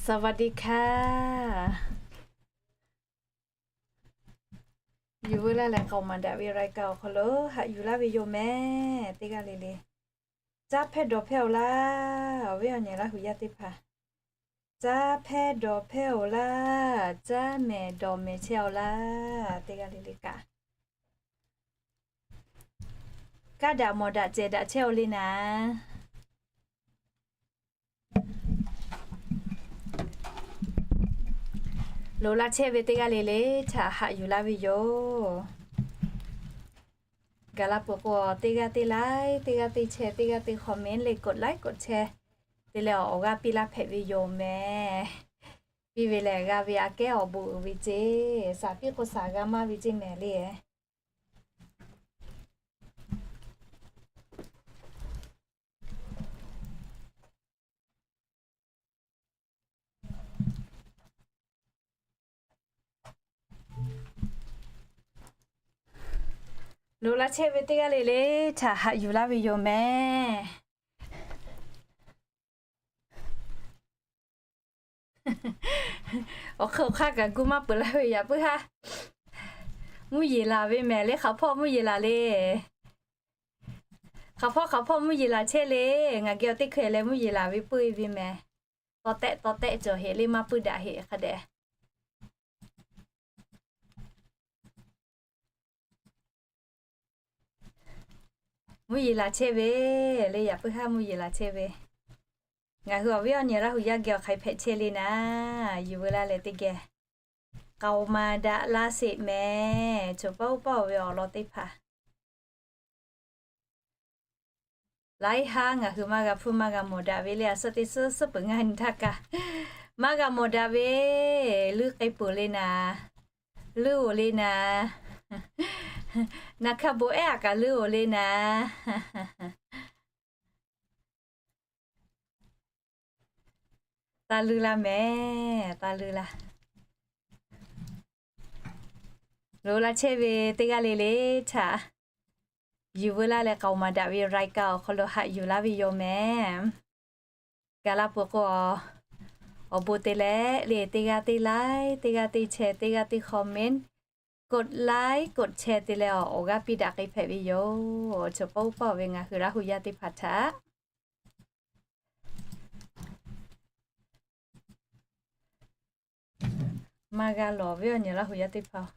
สวัสดีค่ะ Yuˬ veu laˇ leh k'aoˍ maˍ daꞈ ve รายการ awˬ hk'aw lo haꞈ yuˬ laˇ ve yoˬ mehˍ. Teˇ g'aˇ le le, caˇ hpehˇ dawˬ hpehˇ-oˬ laˇ. Awˬ viˉ awˬ nyi Laˇ huˍ yaˇ teˇ hpaˍ, caˇ hpehˇ dawˬ hpehˇ-oˬ laˇ. Caˇ mehˍ dawˬ mehˍ chehˇ-oˬ laˇ. Teˇ g'aˇ le le kaꞈ, kaˇ daꞈ mawˬ daꞈ cehˬ daꞈ chehˇ-oˬ le naˍ. Loꞈ la chehˇ ve teˇ g'aˇ le le htaꞈ haꞈ yuˬ laˇ ve yoˬ. Gaˬ la peuˬ k'o, teˇ g'aˇ teˇ like, teˇ g'aˇ teˇ share, teˇ g'aˇ teˇ comment leh กดไลค์ กดแชร์ te leh awˬ g'aˇ piˇ laˇ hpehꞈ ve yoˬ mehˍ. Piˇ ve lehˬ g'a ve aꞈ kehˉ awˬ bon uiˍ ve ceˇ, shaˍ piˇ k'o shaˍ g'a maˇ ve ceˇ mehˍ le. Loꞈ la chehˇ ve teˇ g'aˇ le le htaꞈ haꞈ yuˬ laˇ ve yoˬ mehˍ. Awˬ hk'e awˬ hk'aˇ kaꞈ gu maˇ peuˬ laˇ ve yaꞈ puiˉ haˉ mvuhˇ yeˬ laˬ ve mehˍ le. Hk'aˬ hpawˇ mvuhˇ yeˬ laˬ le. Hk'aˬ hpawˇ hk'aˬ hpawˇ mvuhˇ yeˬ laˬ chehˇ le. Ngaˬ geh awˬ teˇ hkui leh mvuhˇ yeˬ laˬ ve puiˉ ve mehˍ. Tawˇ tehˆ tawˇ tehˆ cawˬ heꞈ le, maˇ puiˉ daꞈ heꞈ hk'a dehꞈ. Mvuhˇ yeˬ laˬ chehˇ ve le, yaꞈ puiˉ haˉ mvuhˇ yeˬ laˬ chehˇ ve. Ngaˬ hui awˬ viˉ awˬ nyi Laˇ huˍ yaˇ geh awˬ hk'aˬ hk'e hpehꞈ chehˇ le naˍ, yuˬ veu laˇ leh teˇ geh k'aoˍ maˍ daꞈ laˇ sheˍ mehˍ. Choˬ paˇ oˇ paˇ-oˬ ve awˬ lawn teˇ hpaˍ laiˉ haˉ ngaˬ hui maˇ g'a hpuˇ maˇ g'a mawˬ daꞈ ve le. A suhˉ teˇ suhˉ suhˉ peuˬ ngaˇ nyi htaˇ kaꞈ maˇ g'a mawˬ daꞈ ve. Leuˉ k'ai peuˬ le naˍ, leuˉ-oˬ le naˍ. Naˍ hkaˇ bon ehˉ aꞈ kaꞈ leuˉ-oˬ le naˍ. Taˇ leuˉ laˇ mehˍ, taˇ leuˉ laˇ. Loꞈ la chehˇ ve teˇ g'aˇ le le htaꞈ yuˬ veu laˇ leh k'aoˍ maˍ daꞈ ve รายการ awˬ hk'aw lo haꞈ yuˬ laˇ ve yoˬ mehˍ. Gaˬ la peuˬ k'o, awˬ bon te leh le, teˇ g'aˇ teˇ like, teˇ g'aˇ teˇ share, teˇ g'aˇ teˇ comment, กดไลค์ กดแชร์ te leh awˬ g'aˇ piˇ daꞈ k'ai hpehꞈ ve yoˬ. Choˬ paˇ oˇ paˇ-oˬ ve ngaˬ hui Laˇ huˍ yaˇ teˇ hpaˍ htaꞈ maˇ g'a lawˬ ve awˬ nyi Laˇ huˍ yaˇ teˇ hpaˍ-oˬ,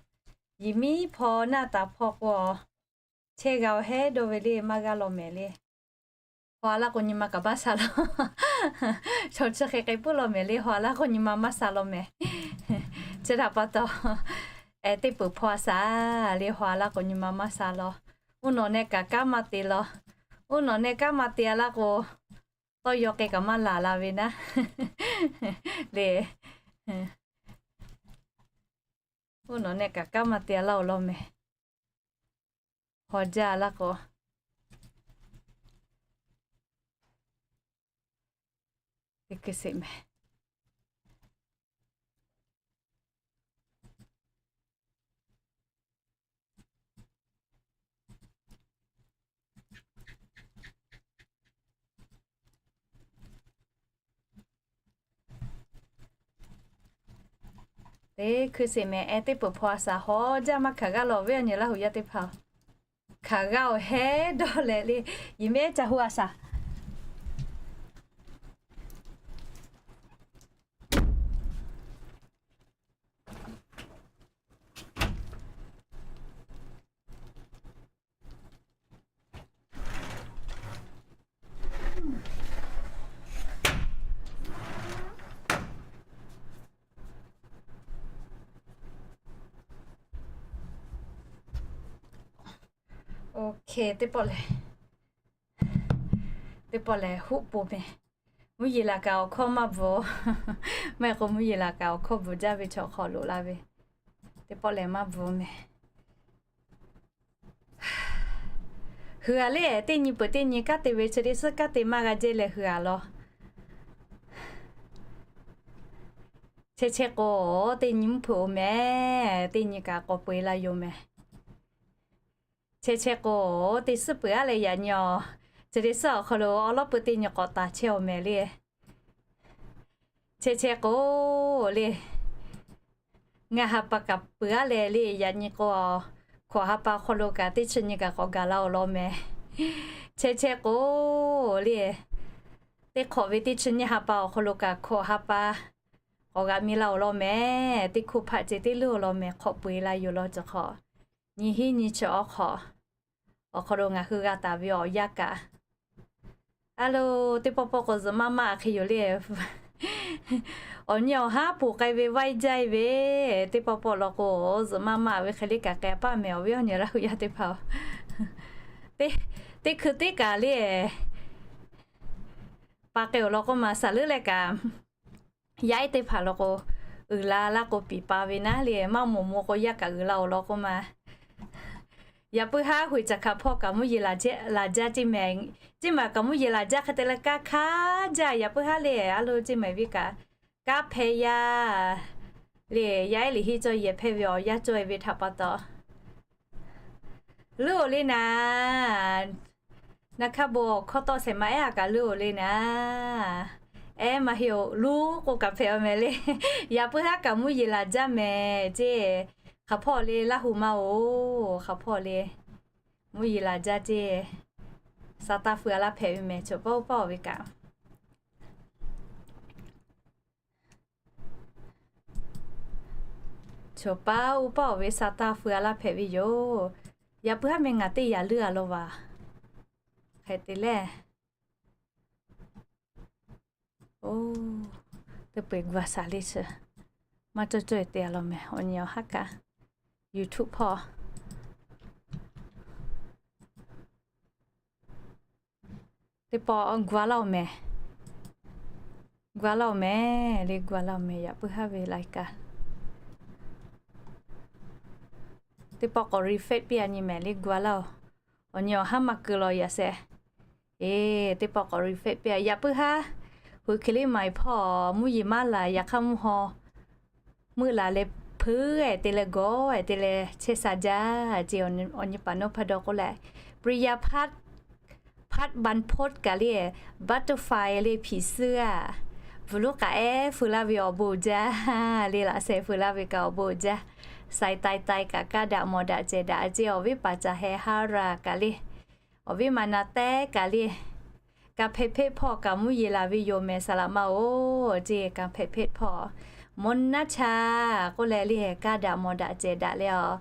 yehˬ miˉ hpaw naˆ taˍ hpaw k'o, chehˇ g'a-oˬ hehˉ dawˇ ve le, maˇ g'a lawˬ mehˍ le. Haw a laˇ k'o nyi ma kaꞈ maˇ sha lawˬ. Chaw chi hk'e k'ai puiˉ lawˬ mehˍ le, haw a laˇ k'o nyi ma maˇ sha lawˬ mehˍ. Chi htaꞈ pa taw, ehˉ teˇ peuˬ hpaw a shaˍ le, haw a laˇ k'o nyi ma maˇ sha lawˬ. Uˉ nawˬ neh kaꞈ kanˉ maˇ te lawˬ. Uˉ nawˬ neh kanˉ maˇ te a laˇ k'o, tawˇ yaw k'ai kaꞈ maˇ laˬ la ve naˉ le. Uˉ nawˬ neh kaꞈ kanˉ maˇ te a laˇ-oˬ lawˬ mehˍ. Haw jaˇ laˇ k'o, teˇ hkui sheˍ mehˍ. Teˇ hkui sheˍ mehˍ. Ehˉ teˇ peuˬ hpaw a shaˍ, haw jaˇ maˇ hkanˍ g'aˇ lawˬ ve awˬ nyi Laˇ huˍ yaˇ teˇ hpaˍ-oˬ, hkanˍ g'aˇ-oˬ hehˉ dawˇ leh le, yehˬ miˉ ehˉ ca hu a shaˍ. Oˇ hk'e teˇ pawˆ lehˬ, teˇ pawˆ lehˬ hoˆ po mehˍ. Mvuhˇ yeˬ laˬ kaꞈ awˬ hkawˇ maˇ bvuhꞈ. Maˇ heˆ k'o mvuhˇ yeˬ laˬ kaꞈ awˬ hkawˇ bvuhꞈ jaˇ ve chaw hk'aw loꞈ la ve, teˇ pawˆ lehˬ maˇ bvuhꞈ mehˍ. Hui a le, teˇ nyi peuˬ teˇ nyi kanˉ te ve chi teˇ suhˉ kanˉ te maˇ g'a jehˇ leh hui a lawˬ. Chehˇ chehˇ k'o, teˇ nyi mvuhˇ hpeuꞈ-oˬ mehˍ. Teˇ nyi kaꞈ k'awꞈ peu-eˬ la yoˬ mehˍ. Chehˇ chehˇ k'o, teˇ suhˉ peuˬ aˉ leh yaꞈ nyi-oˬ, chi teˇ suhˉ awˬ hk'aw lo awˉ lawˉ peu teˇ nyi k'awꞈ taˍ chehˇ-oˬ mehˍ le. Chehˇ chehˇ k'o le, ngaˇ ha pa kaꞈ peuˬ aˉ leh le, yaꞈ nyi k'o, hkawꞈ ha pa awˬ hk'aw lo kaꞈ teˇ chi nyi kaꞈ k'awꞈ gaˬ la-oˬ law mehˍ. Chehˇ chehˇ k'o le, teˇ hk'awꞈ ve teˇ chi nyi ha pa awˬ hk'aw lo kaꞈ hkawꞈ ha pa k'awꞈ g'a mi la-oˬ law mehˍ. Teˇ hkuˇ hpaˆ ceh teˇ leuˉ-oˬ law mehˍ. Hk'awꞈ peu-eˬ la yoˬ law cawˬ hk'awꞈ, nyi hiˉ nyi chi awˬ hk'awꞈ, awˬ hk'aw lo ngaˬ hui g'a taˍ ve awˬ yanˇ kaꞈ, a lo, teˇ pawˆ pawˆ k'o zuhꞈ maˇ maˆ hk'e yoˬ le. Awˬ nyi awˬ haˉ poˬ k'ai ve vaiˇ jaˇ-e ve, teˇ pawˆ pawˆ law k'o, zuhꞈ maˇ maˆ ve hk'e le kaꞈ k'ai paˇ mehˍ awˬ viˉ awˬ nyi Laˇ hu yaˇ teˇ hpaˍ-oˬ. Teˇ, teˇ hkui teˇ kaꞈ le, pa k'ai-oˬ law k'oˆ ma, saˍ leuˉ leh kaꞈ, yaˇ ehˉ teˇ hpaˍ law k'o, uiˍ la laˇ k'o piˍ pa ve naˉ le, maˇ moˍ moˍ k'o yaˇ kaꞈ uiˍ la-oˬ law k'oˆ ma. Yaꞈ puiˉ haˉ hui caˬ hkaˍ hpawˇ kaꞈ mvuhˇ yeˬ laˬ jaˇ, laˬ jaˇ ceˇ mehˍ. Ceˇ maˬ kaꞈ mvuhˇ yeˬ laˬ jaˇ hk'e te leh kanˇ hkanˇ jaˇ. Yaꞈ puiˉ haˉ le, a lo ceˇ maˬ ve kaꞈ, kanˇ hpehˇ yaˇ le, yaˇ ehˉ liꞈ henˇ cawˇ yehˬ hpehˇ ve awˬ yanˇ cawˇ-e ve htaꞈ pa taw, leuˉ-oˬ le naˍ. Naˍ hkaˇ bon awˬ hkawˇ tawˆ shehˍ ma ehˉ a kaꞈ leuˉ-oˬ le naˍ. Ehˉ maˇ heˆ-oˬ, luˬ k'o kaꞈ hpehꞈ-aw mehˍ le. Yaꞈ puiˉ haˉ kaꞈ mvuhˇ yeˬ laˬ jaˇ mehˍ ceˇ. Hk'aˬ hpawˇ le Laˇ hu maˇ-oˬ, hk'aˬ hpawˇ le mvuhˇ yeˬ laˬ jaˇ ceˇ. Sa taˇ feu-a laˇ hpehꞈ ve mehˍ, choˬ paˉ uˉ paˇ-oˬ ve kaꞈ. Choˬ paˉ uˉ paˇ-oˬ ve sa taˇ feu-a laˇ hpehꞈ ve yoˬ. Yaꞈ puiˉ haˉ meh ngaˬ teˇ yaꞈ leuˉ-a law vaˬ. Hk'e te leh, oˇ, teˇ peu-eˬ gu-a shaˍ le chi, maˇ cawˇ cawˇ-e te-a law mehˍ. Awˬ nyi awˬ haˉ kaꞈ YouTube hpawˇ teˇ pawˆ gu-a laˇ-oˬ mehˍ. Gu-a laˇ-oˬ mehˍ le, gu-a laˇ-oˬ mehˍ. Yaꞈ puiˉ haˉ ve lai kaꞈ, teˇ pawˆ k'awꞈ refresh piˇ-a nyi mehˍ le, gu-a laˇ-oˬ. Awˬ nyi awˬ haˉ maˇ keu law yaꞈ shehˍ. Eˬ, teˇ pawˆ k'awꞈ refresh piˇ-a. Yaꞈ puiˉ haˉ, hui hk'e le maˍ-e hpawˇ mvuhˇ yeˬ maˇ laˬ, yaꞈ hk'aˇ mvuhˇ haw meuˆ laˬ leh, hpeuˉ-e te leh gawˬ-e te leh chehˇ sha jaˇ ceˇ. Awˬ nyi paˍ nawˉ hpaˇ dawˇ k'oˆ leh, Priya Phat, Phat Ban Phot kaꞈ le, butterfly le ผีเสื้อ bvuhꞈ lonˉ k'aꞈ ehˉ feu laˇ ve awˬ bon jaˇ le, laꞈ sheh feu laˇ ve kaꞈ awˬ bon jaˇ. Sai tai tai kaꞈ kaˇ daꞈ mawˬ daꞈ cehˬ daꞈ ceˇ. Awˬ viˉ paˍ caˬ heh haˉ raˬ kaꞈ le, awˬ viˉ ma na tehˉ kaꞈ le, kanˍ hpehꞈ hpeˆ hpawˇ kaꞈ mvuhˇ yeˬ laˬ ve yoˬ mehˍ, saˍ laꞈ ma-oˬ ceˇ. Kanˍ hpehꞈ hpeˆ hpawˇ, mawˇ naˉ chaˇ k'oˆ leh le, kaˇ daꞈ mawˬ daꞈ cehˬ daꞈ leh a,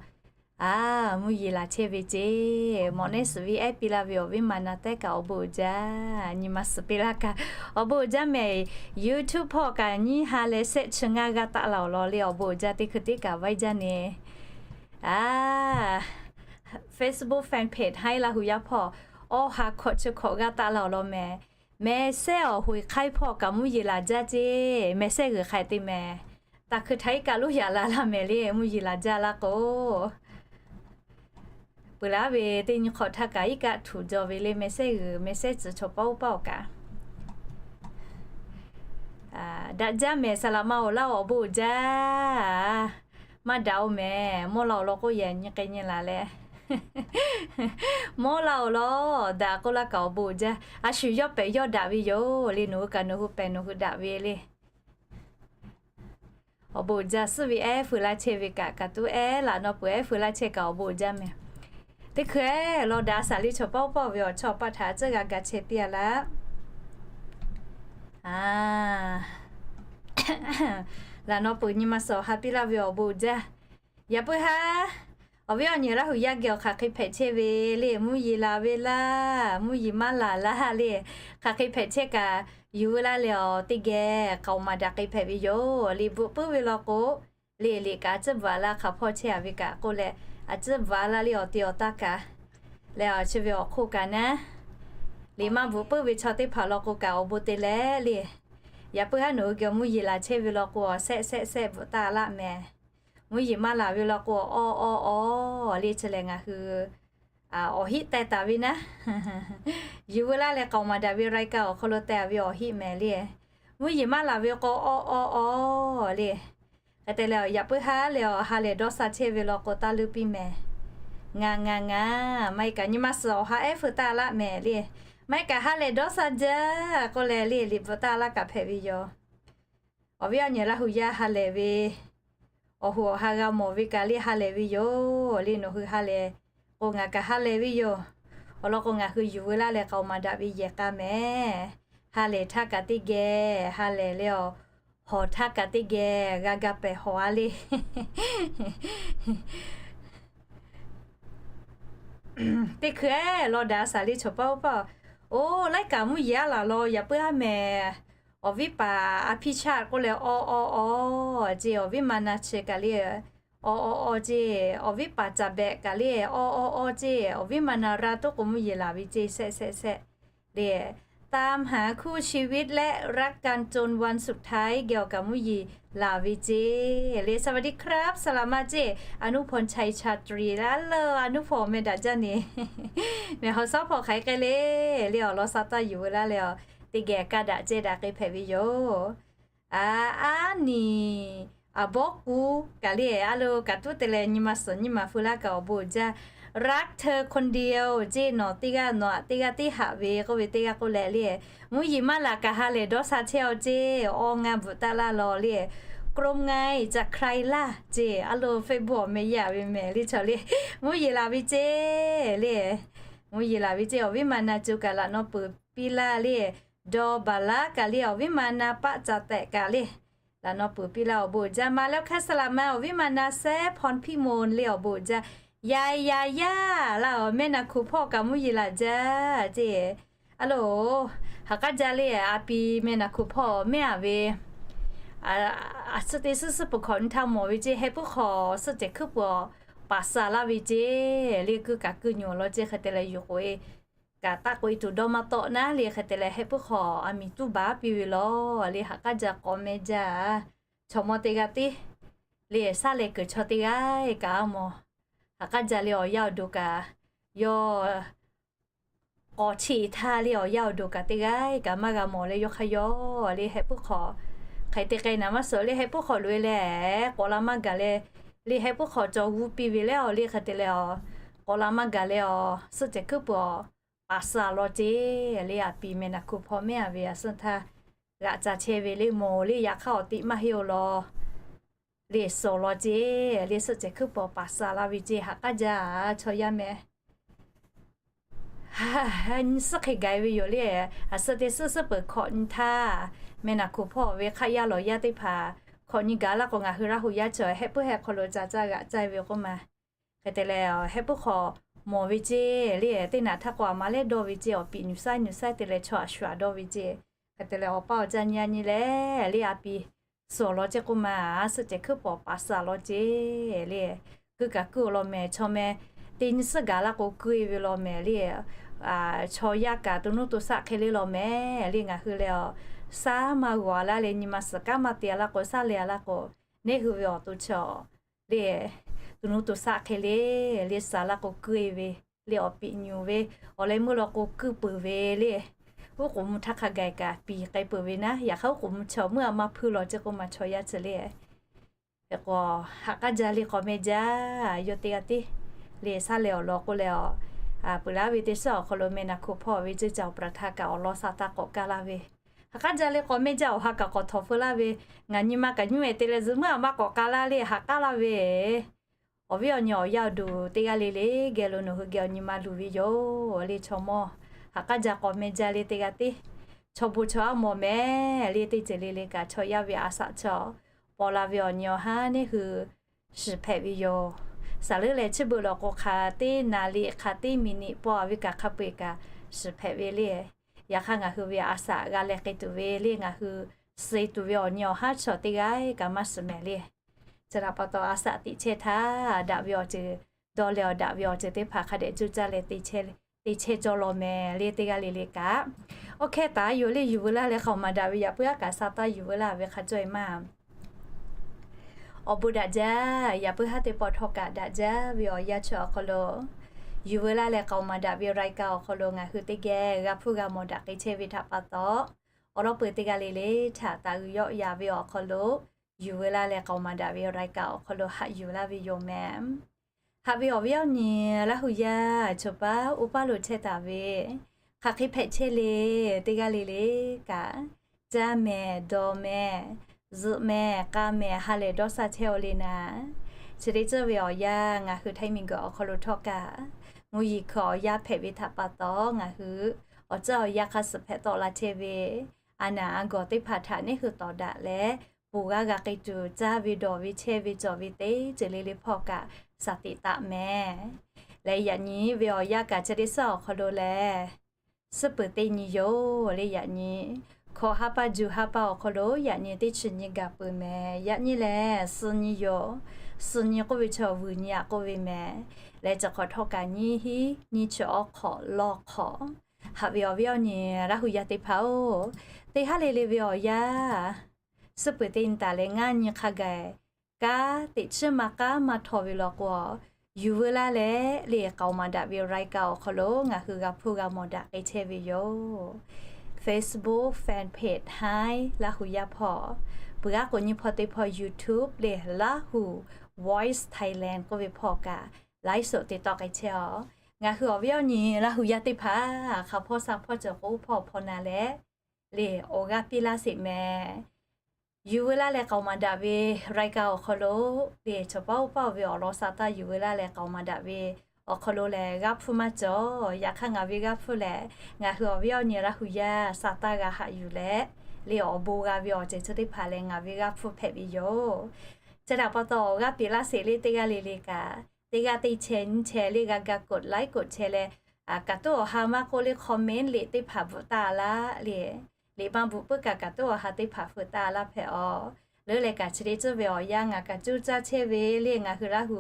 a, mvuhˇ yeˬ laˬ chehˇ ve ceˇ. Mawꞈ neˉ suhˍ viˉ ehˉ piˇ laˇ ve awˬ viˉ ma na tehˉ kaꞈ awˬ bon uiˍ jaˇ. Nyi ma suhˍ piˇ laˇ kaꞈ awˬ bon uiˍ jaˇ mehˍ. YouTube hpawˇ kaꞈ nyiˇ ha leh shehˆ chi ngaˇ g'aˇ taˆ la-oˬ law le, awˬ bon uiˍ jaˇ. Teˇ hkui teˇ kaꞈ vaiˇ jaˇ ne. A, Facebook fan page Haiˉ Laˇ hu yaˇ hpawˇ, awˬ ha hkawꞈ chi hkawꞈ g'aˇ taˆ la-oˬ law mehˍ. Mehˍ sehˉ awˬ hoꞈ hk'aiˉ hpawˇ kaꞈ mvuhˇ yeˬ laˬ jaˇ ceˇ. Mehˍ sehˉ g'uiˬ hk'aiˉ te mehˍ. Taˇ hkui htaˇ iˉ kaˆ loˉ yaꞈ la laˇ mehˍ le, mvuhˇ yeˬ laˬ jaˇ laˇ k'o. Peuˬ laˇ ve teˇ nyi hk'awꞈ htaˇ kaꞈ iˉ kaˆ htuꞈ jaw ve le, mehˍ sehˉ g'uiˬ mehˍ sehˉ tcuh chaw paˉ oˇ paˉ awˬ kaꞈ daꞈ jaˇ mehˍ. Saˍ laꞈ ma-oˬ laˇ-oˬ, awˬ bon uiˍ jaˇ. Maˇ daꞈ-oˬ mehˍ. Mawˇ laˇ-oˬ law k'oˆ yehˬ nyi k'ai nyi laˬ leh, mawˇ laˇ-oˬ law, daꞈ k'oˆ laˇ kaꞈ awˬ bon uiˍ jaˇ. A shu yawˇ pehˍ yawˇ daꞈ ve yoˬ le, nawˬ hui kaꞈ nawˬ hui pehˍ nawˬ hui daꞈ ve le. Awˬ bon uiˍ jaˇ. Suhˉ ve ehˉ feu laˇ chehˇ ve kaꞈ, kaꞈ tuˉ ehˉ laꞈ naw peuˬ ehˉ feu laˇ chehˇ kaꞈ awˬ bon uiˍ jaˇ mehˍ. Teˇ hkui ehˉ law daꞈ a shaˍ le chaw paˉ oˇ paˉ ve awˬ chawˇ awˬ paˆ htaꞈ a tcuhˉ g'a ga chehˇ piˇ-a laˇ. A, laꞈ naw peuˬ nyi ma suhˍ awˬ ha piˇ laˇ ve awˬ bon uiˍ jaˇ. Yaꞈ puiˉ haˉ, awˬ viˉ awˬ nyi Laˇ hu yaˇ geh awˬ hk'aˬ hk'e hpehꞈ chehˇ ve le, mvuhˇ yeˬ laˬ ve laˇ, mvuhˇ yeˬ maˇ laˬ laˇ le, hk'aˬ hk'e hpehꞈ chehˇ kaꞈ, yuˬ veu laˇ leh awˬ teˇ geh k'aoˍ maˍ daꞈ k'ai hpehꞈ ve yoˬ. Liꞈ bvuhꞈ puiˉ ve law k'o, liꞈ liꞈ kaꞈ a tcuhˉ bvuhꞈ a laˇ hk'aˬ hpawˇ chehˇ a ve kaꞈ k'oˆ leh, a tcuhˉ bvuhꞈ a laˇ le awˬ te awˬ taˇ kaꞈ leh awˬ chi ve awˬ hk'oˆ kaꞈ naˉ, liꞈ maˇ bvuhꞈ puiˉ ve chaw teˇ hpaˍ law k'o kaꞈ awˬ bon te leh le. Yaꞈ puiˉ haˉ nawˬ hui geh mvuhˇ yeˬ laˬ chehˇ ve law k'o, awˬ shehˆ shehˆ shehˆ bvuhꞈ taˍ laˇ mehˍ. Mvuhˇ yeˬ maˇ laˬ ve law k'o, awˬ awˬ awˬ le chi lehˬ ngaˬ hui awˬ hiˆ teh taˍ ve naˉ, yuˬ veu laˇ leh k'aoˍ maˍ daꞈ ve รายการ awˬ hk'aw lo teh a ve awˬ hiˆ mehˍ le. Mvuhˇ yeˬ maˇ laˬ ve k'o, awˬ awˬ awˬ le. Hk'e te leh, yaꞈ puiˉ haˉ leh awˬ ha lehˬ dawˇ sha chehˇ ve law k'o, taˇ leuˇ piˇ mehˍ. Ngaˬ ngaˬ ngaˬ, maˇ heˆ kaꞈ nyi ma suhˍ awˬ ha ehˉ feu taˍ laˇ mehˍ le. Maˇ heˆ kaꞈ ha lehˬ dawˇ sha jaˇ k'oˆ leh le, liꞈ bvuhꞈ taˍ laˇ kaꞈ hpehꞈ ve yoˬ. Awˬ viˉ awˬ nyi Laˇ hu yaˇ ha lehˬ ve, awˬ hoꞈ awˬ ha g'a mawˬ ve kaꞈ le ha lehˬ ve yoˬ le. Nawˬ hui ha lehˬ k'o ngaˬ kaꞈ ha lehˬ ve yoˬ. Awˬ lawn k'o ngaˬ hui yuˬ veu laˇ leh k'aoˍ maˍ daꞈ ve yehˬ k'a mehˍ. Ha lehˬ htaˇ kaꞈ teˇ geh ha lehˬ le awˬ, hawˬ htaˇ kaꞈ teˇ geh g'a ga pehˍ hawˬ a le. Teˇ hkui ehˉ law daꞈ a shaˍ le chaw paˇ oˇ paˇ. Oˇ laiˉ kaꞈ mvuhˇ yeˬ aˉ laˬ law yaꞈ puiˉ aˉ mehˍ. Awˬ viˉ paˍ a hpiˇ chaˆ k'oˆ leh awˇ awˇ awˇ ceˇ, awˬ viˉ ma na chi kaꞈ le awˇ awˇ awˇ ceˇ, awˬ viˉ paˍ caˍ behꞈ kaꞈ le awˇ awˇ awˇ ceˇ, awˬ viˉ ma na ra toˉ k'o mvuhˇ yeˬ laˬ ve ceˇ shehˆ shehˆ shehˆ le. ตามหาคู่ชีวิตและรักกันจนวันสุดท้าย geh awˬ kaꞈ mvuhˇ yeˬ laˬ ve ceˇ le. สวัสดีครับ สลามา ceˇ, อนุพรชัย ชาตรี laˇ leuˬ, a nuˉ hpawˇ meh daꞈ jaˇ ne. Mehˬ hawˬ shaˉ hpawˇ hk'aˬ hk'e le, le awˬ lawn sa taˇ yuˬ veu laˇ leh awˬ, teˇ geh kaˇ daꞈ cehˇ daꞈ k'ai hpehꞈ ve yoˬ. A, aˉ niˬ, a bawˆ kuˉ kaꞈ le, a lo kaꞈ tuˉ te leh nyi ma suhˍ nyi ma feu laˇ kaꞈ awˬ bon uiˍ jaˇ. รักเธอคนเดียว ceˇ, nawˬ teˇ g'aˇ nawˬ aꞈ teˇ g'aˇ teˇ haꞈ ve k'oˆ ve teˇ g'aˇ k'oˆ leh le, mvuhˇ yeˬ maˇ laˬ kaꞈ ha lehˬ dawˇ sha chehˇ aw ceˇ, awˇ ngaˇ bvuhꞈ taˍ laˇ law le. กรมไง จะใครล่ะ ceˇ, a lo Facebook awˬ meh yaˇ ve mehˍ le chaw le, mvuhˇ yeˬ laˬ ve ceˇ le. Mvuhˇ yeˬ laˬ ve ceˇ, awˬ viˉ ma na co kaꞈ laꞈ naw peuˬ piˇ laˇ le. Dawˇ baˬ laˉ kaꞈ le awˬ viˉ ma na paˆ caˍ tehꞈ kaꞈ le, laꞈ naw peuˬ piˇ laˇ awˬ bon uiˍ jaˇ. Ma leh hk'aˇ สลามา awˬ viˉ ma na แสงพร พิมล le awˬ bon uiˍ jaˇ. Yaˇ yaˇ yaˇ laˇ awˬ meh naˍ hkuˍ hpawˇ kaꞈ mvuhˇ yeˬ laˬ jaˇ ceˇ. A lo, ha k'aˉ jaˇ le a pi meh naˍ hkuˍ hpawˇ mehˉ a ve, a suhˆ teˇ suhˉ suhˉ peuˬ hkawꞈ nyi htaˇ mawˬ ve ceˇ, heh puiˉ hk'awꞈ suhˆ cehˬ hkuiˉ peuˬ awˬ paˍ sha laˇ ve ceˇ le. Kuiˇ kaꞈ kuiˇ nyi awˬ lawn ceˇ hk'e te leh yuˬ k'oꞈ e kaꞈ taˆ k'oꞈ e tuˬ dawˇ maˇ tawˆ naˉ le hk'e te leh heh puiˉ hk'awꞈ a miˬ tuˉ baˬ piˇ ve law le. Ha k'aˉ jaˇ k'awꞈ meh jaˇ. Chaw mawˇ teˇ g'aˇ tiˉ le saˉ leh kuiˬ chaw teˇ g'aˇ kaꞈ a mawˬ. Ha k'aˉ jaˇ le awˬ yaˇ awˬ duˬ kaꞈ yawˇ k'awꞈ cheˇ htaˇ le awˬ yaˇ awˬ duˬ kaꞈ teˇ g'aˇ kaꞈ maˇ g'a mawˬ leh yawˇ hk'aˇ yawˇ le heh puiˉ hk'awꞈ hk'e te k'ai naˍ maˇ suhˍ le heh puiˉ hk'awꞈ loꞈ e leh k'awꞈ la maˇ gaˬ leh le heh puiˉ hk'awꞈ cawˬ g'uˇ piˇ ve leh awˬ le hk'e te leh awˬ k'awꞈ la maˇ gaˬ leh awˬ suhˆ cehˬ hkuiˉ peuˬ awˬ paˍ sha law ceˇ le. A pi meh naˍ hkuˍ hpawˇ mehˉ a ve a suhˆ htaˇ g'aꞈ ca chehˇ ve le mawˬ le yaꞈ hk'aˇ awˬ tiꞈ maˇ heˆ awˬ lawn le suhˍ law ceˇ le suhˆ cehˬ hkuiˉ peuˬ awˬ paˍ sha laˇ ve ceˇ. Ha k'aˉ jaˇ chaw yaˇ meh nyi suhˉ hk'e gaˬ e ve yoˬ le. A suhˆ teˇ suhˉ suhˉ peuˬ hkawꞈ nyi htaˇ meh naˍ hkuˍ hpawˇ ve hk'aˆ yaˇ lawˬ yaˇ teˇ hpaˍ hkawꞈ nyi gaˬ laˇ k'o ngaˬ hui Laˇ hu yaˇ chaw heh puiˉ heh hk'aw lo ca caˇ g'aꞈ caˇ ve k'oˆ ma. Hk'e te leh heh puiˉ hk'awꞈ mawˬ ve ceˇ le teˇ naꞈ htaˇ k'o a ma lehˉ dawˇ ve ceˇ awˬ piꞈ nyuˬ saiˉ nyuˬ saiˉ te leh chaw a shuˍ a dawˇ ve ceˇ. Hk'e te leh awˬ paˇ awˬ ca nyi a nyi leh le a pi suhˍ law ceˇ k'oˆ ma. Suhˆ cehˬ hkuiˉ peuˬ paˍ sha law ceˇ le. Kuiˇ kaꞈ kuiˇ awˬ lawn mehˍ chaw meh teˇ nyi suhˉ gaˬ laˇ k'o kuiˇ e ve law mehˍ le. Chaw yaˇ kaꞈ to nuˇ to shaˆ hk'e le law mehˍ le ngaˬ hui leh awˬ saˉ maˇ g'awˬ a laˇ le nyi ma suhˍ kanˉ maˇ te a laˇ k'o saˉ leh a laˇ k'o neˇ hui ve awˬ to chaw le to nuˇ to shaˆ hk'e le le sha laˇ k'o kuiˇ e ve le awˬ piꞈ nyuˬ ve awˬ leh meuˇ law k'o kuiˇ peuˬ ve le. Uˉ k'oˍ mvuh htaˇ hk'a gaˬ kaꞈ piˍ k'ai peuˬ ve naˉ yaꞈ hk'aˇ uˉ k'oˍ mvuh chaw meuˇ a maˇ hpuiˇ law ceˇ k'oˆ ma chaw yaˇ chi le. Hk'e k'o ha k'aˉ jaˇ le k'awꞈ meh jaˇ. Yawˇ teˇ g'aˇ tiˉ le saˉ leh awˬ lawn k'oˆ leh awˬ peuˬ laˇ ve teˇ suhˉ awˬ hk'aw lo meh naˍ hkuˍ hpawˇ ve ceˇ ca awˬ pra htaˇ kaꞈ awˬ lawn sa htaˇ k'awꞈ kaˇ laˇ ve. Ha k'aˉ jaˇ le k'awꞈ meh jaˇ awˬ ha kaꞈ k'awꞈ htawnˍ feu laˇ ve. Ngaˬ nyi ma kaꞈ nyi e te leh zuhꞈ meuˇ a maˇ k'awꞈ k'ai laˇ le ha k'aˉ laˇ ve. Awˬ viˉ awˬ nyi awˬ yaˇ awˬ duˬ teˇ g'aˇ le le geh lo nawˬ hui geh awˬ nyi ma luˬ ve yoˬ le chaw mawˇ. Ha k'aˉ jaˇ k'awꞈ meh jaˇ le teˇ g'aˇ tiˉ. Chaw bon chaw a mawˬ mehˍ le teˇ ceuˬ le le kaꞈ chaw yaˇ ve a shaꞈ chaw paw la ve awˬ nyi awˬ haˉ neˇ hui shiˍ hpehꞈ ve yoˬ. Saˍ leuˉ leh chi beuꞈ lawˬ k'o hk'a teˇ naˍ liꞈ hk'a teˇ miˬ niꞈ paw a ve kaꞈ hk'a peu-eˬ kaꞈ shiˍ hpehꞈ ve le. Yaꞈ hk'aˇ ngaˬ hui ve a shaꞈ g'a leh k'ai tuˬ ve le ngaˬ hui suh tuˬ ve awˬ nyi awˬ haˉ chaw teˇ g'aˇ kaꞈ maˇ shiˍ mehˍ le. Chi htaꞈ pa taw a shaꞈ teꞈ chehˇ htaˇ daꞈ ve awˬ ceuˬ dawˇ leh awˬ daꞈ ve awˬ ceuˬ teˇ hpaˍ hk'a dehꞈ cuˇ caˇ leh te chehˇ cawˇ law mehˍ le teˇ g'aˇ le le kaꞈ. Oˇ hkehˇ taˍ yoˬ le yuˬ veu laˇ leh k'aoˍ maˍ daꞈ ve yaꞈ puiˉ aˉ kaꞈ sa taˇ yuˬ veu laˇ ve hk'a cawˇ e maˇ. Awˬ bon daꞈ jaˇ. Yaꞈ puiˉ haˉ teˇ pawˆ htawˇ kaꞈ daꞈ jaˇ ve awˬ yanˇ chi awˬ hk'aw lo yuˬ veu laˇ leh k'aoˍ maˍ daꞈ ve รายการ awˬ hk'aw lo ngaˬ hui teˇ geh g'a hpuˇ g'a mawˬ daꞈ k'ai chehˇ ve htaꞈ pa taw, awˬ lawn peu teˇ g'aˇ le le htaꞈ taˍ g'uiˬ yawˆ yan ve awˬ hk'aw lo yuˬ veu laˇ leh k'aoˍ maˍ daꞈ ve รายการ awˬ hk'aw lo haꞈ yuˬ laˇ ve yoˬ mehˍ. Haꞈ ve awˬ viˉ awˬ nyi Laˇ hu yaˇ chaw paˉ oˇ paˉ lo chehˇ taˍ ve hk'aˬ hk'e hpehꞈ chehˇ le teˇ g'aˇ le le kaꞈ, caˇ mehˍ dawˬ mehˍ zuhꞈ mehˍ, k'a mehˍ, ha lehˬ dawˇ sha chehˇ-oˆ le naˍ. Chi teˇ ceuˬ ve awˬ yanˇ ngaˬ hui htaiˇ miˬguiˬ awˬ hk'aw lo htawˇ kaꞈ, mvuhˇ yeˬ hkui awˬ yanˇ hpehꞈ ve htaꞈ pa taw, ngaˬ hui awˬ ceuˬ awˬ yanˇ hk'a suhˍ hpehꞈ tawˆ la chehˇ ve a naˍ a gawˬ teˇ hpaˍ htaꞈ neˇ hui tawˍ daꞈ leh, ponˬ g'aˇ g'a k'ai tuˬ caˇ ve dawˬ ve chehˇ ve cawˬ ve teˇ ceuˬ le le hpawˇ kaꞈ shaˍ tiꞈ taˆ mehˍ. Leh yaꞈ nyi ve awˬ yanˇ kaꞈ chi teˇ suhˉ awˬ hk'aw lo lehˬ, suhˉ peuˬ teˇ nyi yoˬ le. Yaꞈ nyi hkawꞈ ha pa juˬ ha pa awˬ hk'aw lo yaꞈ nyi teˇ chi nyi gaˬ peuˬ mehˍ. Yaꞈ nyi lehˬ suh nyi yoˬ. Suh nyi k'oˆ ve chaw vuiˬ nyi aꞈ k'oˆ ve mehˍ. Leh chi hk'awꞈ htawˇ kaꞈ nyiˇ hinˉ nyiˇ chi awˉ hk'awꞈ lawˇ hk'awꞈ haꞈ ve awˬ viˉ awˬ nyi Laˇ hu yaˇ teˇ hpaˍ-oˬ, teˇ haˉ le le ve awˬ yanˇ suhˉ peuˬ teˇ nyi taˍ leh ngaˇ nyi hk'a gaˬ kanˉ teꞈ chiˉ maˇ k'aˉ maˇ htaw ve law k'o, yuˬ veu laˇ leh le k'aoˍ maˍ daꞈ ve รายการ awˬ hk'aw lo ngaˬ hui g'a hpuˇ g'a mawˬ daꞈ k'ai chehˇ ve yoˬ. Facebook fan page Htaiˇ Laˇ hu yaˇ hpawˇ, peuˬ aˉ k'o nyi hpawˇ teˇ hpawˇ YouTube le Lahu Voice Thailand k'oˆ ve hpawˇ kaꞈ ไลฟ์สด te tawˆ k'ai chehˇ-oˬ. Ngaˬ hui awˬ viˉ awˬ nyi Laˇ hu yaˇ teˇ hpaˍ hk'a hpawˇ sha hpawˇ cawˬ k'o hpawˇ hpaw na leh le awˬ g'aˇ piˇ laˇ sheˍ mehˍ. Yuˬ veu laˇ leh k'aoˍ maˍ daꞈ ve รายการ awˬ hk'aw lo le chaw paˉ oˇ paˉ-oˬ ve awˬ lawn sha taˇ yuˬ veu laˇ leh k'aoˍ maˍ daꞈ ve awˬ hk'aw lo lehˬ g'aˇ hpuˇ maˇ cawˬ. Yaꞈ hk'aˇ ngaˬ ve g'aˇ hpuˇ lehˬ, ngaˬ hui awˬ viˉ awˬ nyi Laˇ hu yaˇ sha taˇ g'a haꞈ yuˬ leh le awˬ bon g'a ve awˬ ceuˬ chi teˇ hpaˍ lehˬ ngaˬ ve g'aˇ hpuˇ hpehꞈ ve yoˬ. Chi htaꞈ pa taw awˬ g'aˇ piˇ laˇ sheˍ le teˇ g'aˇ le le kaꞈ, teˇ g'aˇ teˇ chehˇ nyiˇ chehˇ le g'a ga กดไลค์ กดแชร์ leh, kaꞈ tuˉ awˬ ha maˇ k'oˆ le comment liꞈ teˇ hpaˍ bvuhꞈ taˇ laˇ le. Liꞈ maˇ bvuhꞈ puiˉ kaꞈ kaꞈ tuˉ awˬ ha teˇ hpaˍ hpeuꞈ taˇ laˇ hpehꞈ-oˬ. Leuˉ leh kaꞈ chi teˇ ceuˬ ve awˬ yanˇ ngaˬ kaꞈ cuˇ caˇ chehˇ ve le ngaˬ hui Laˇ hu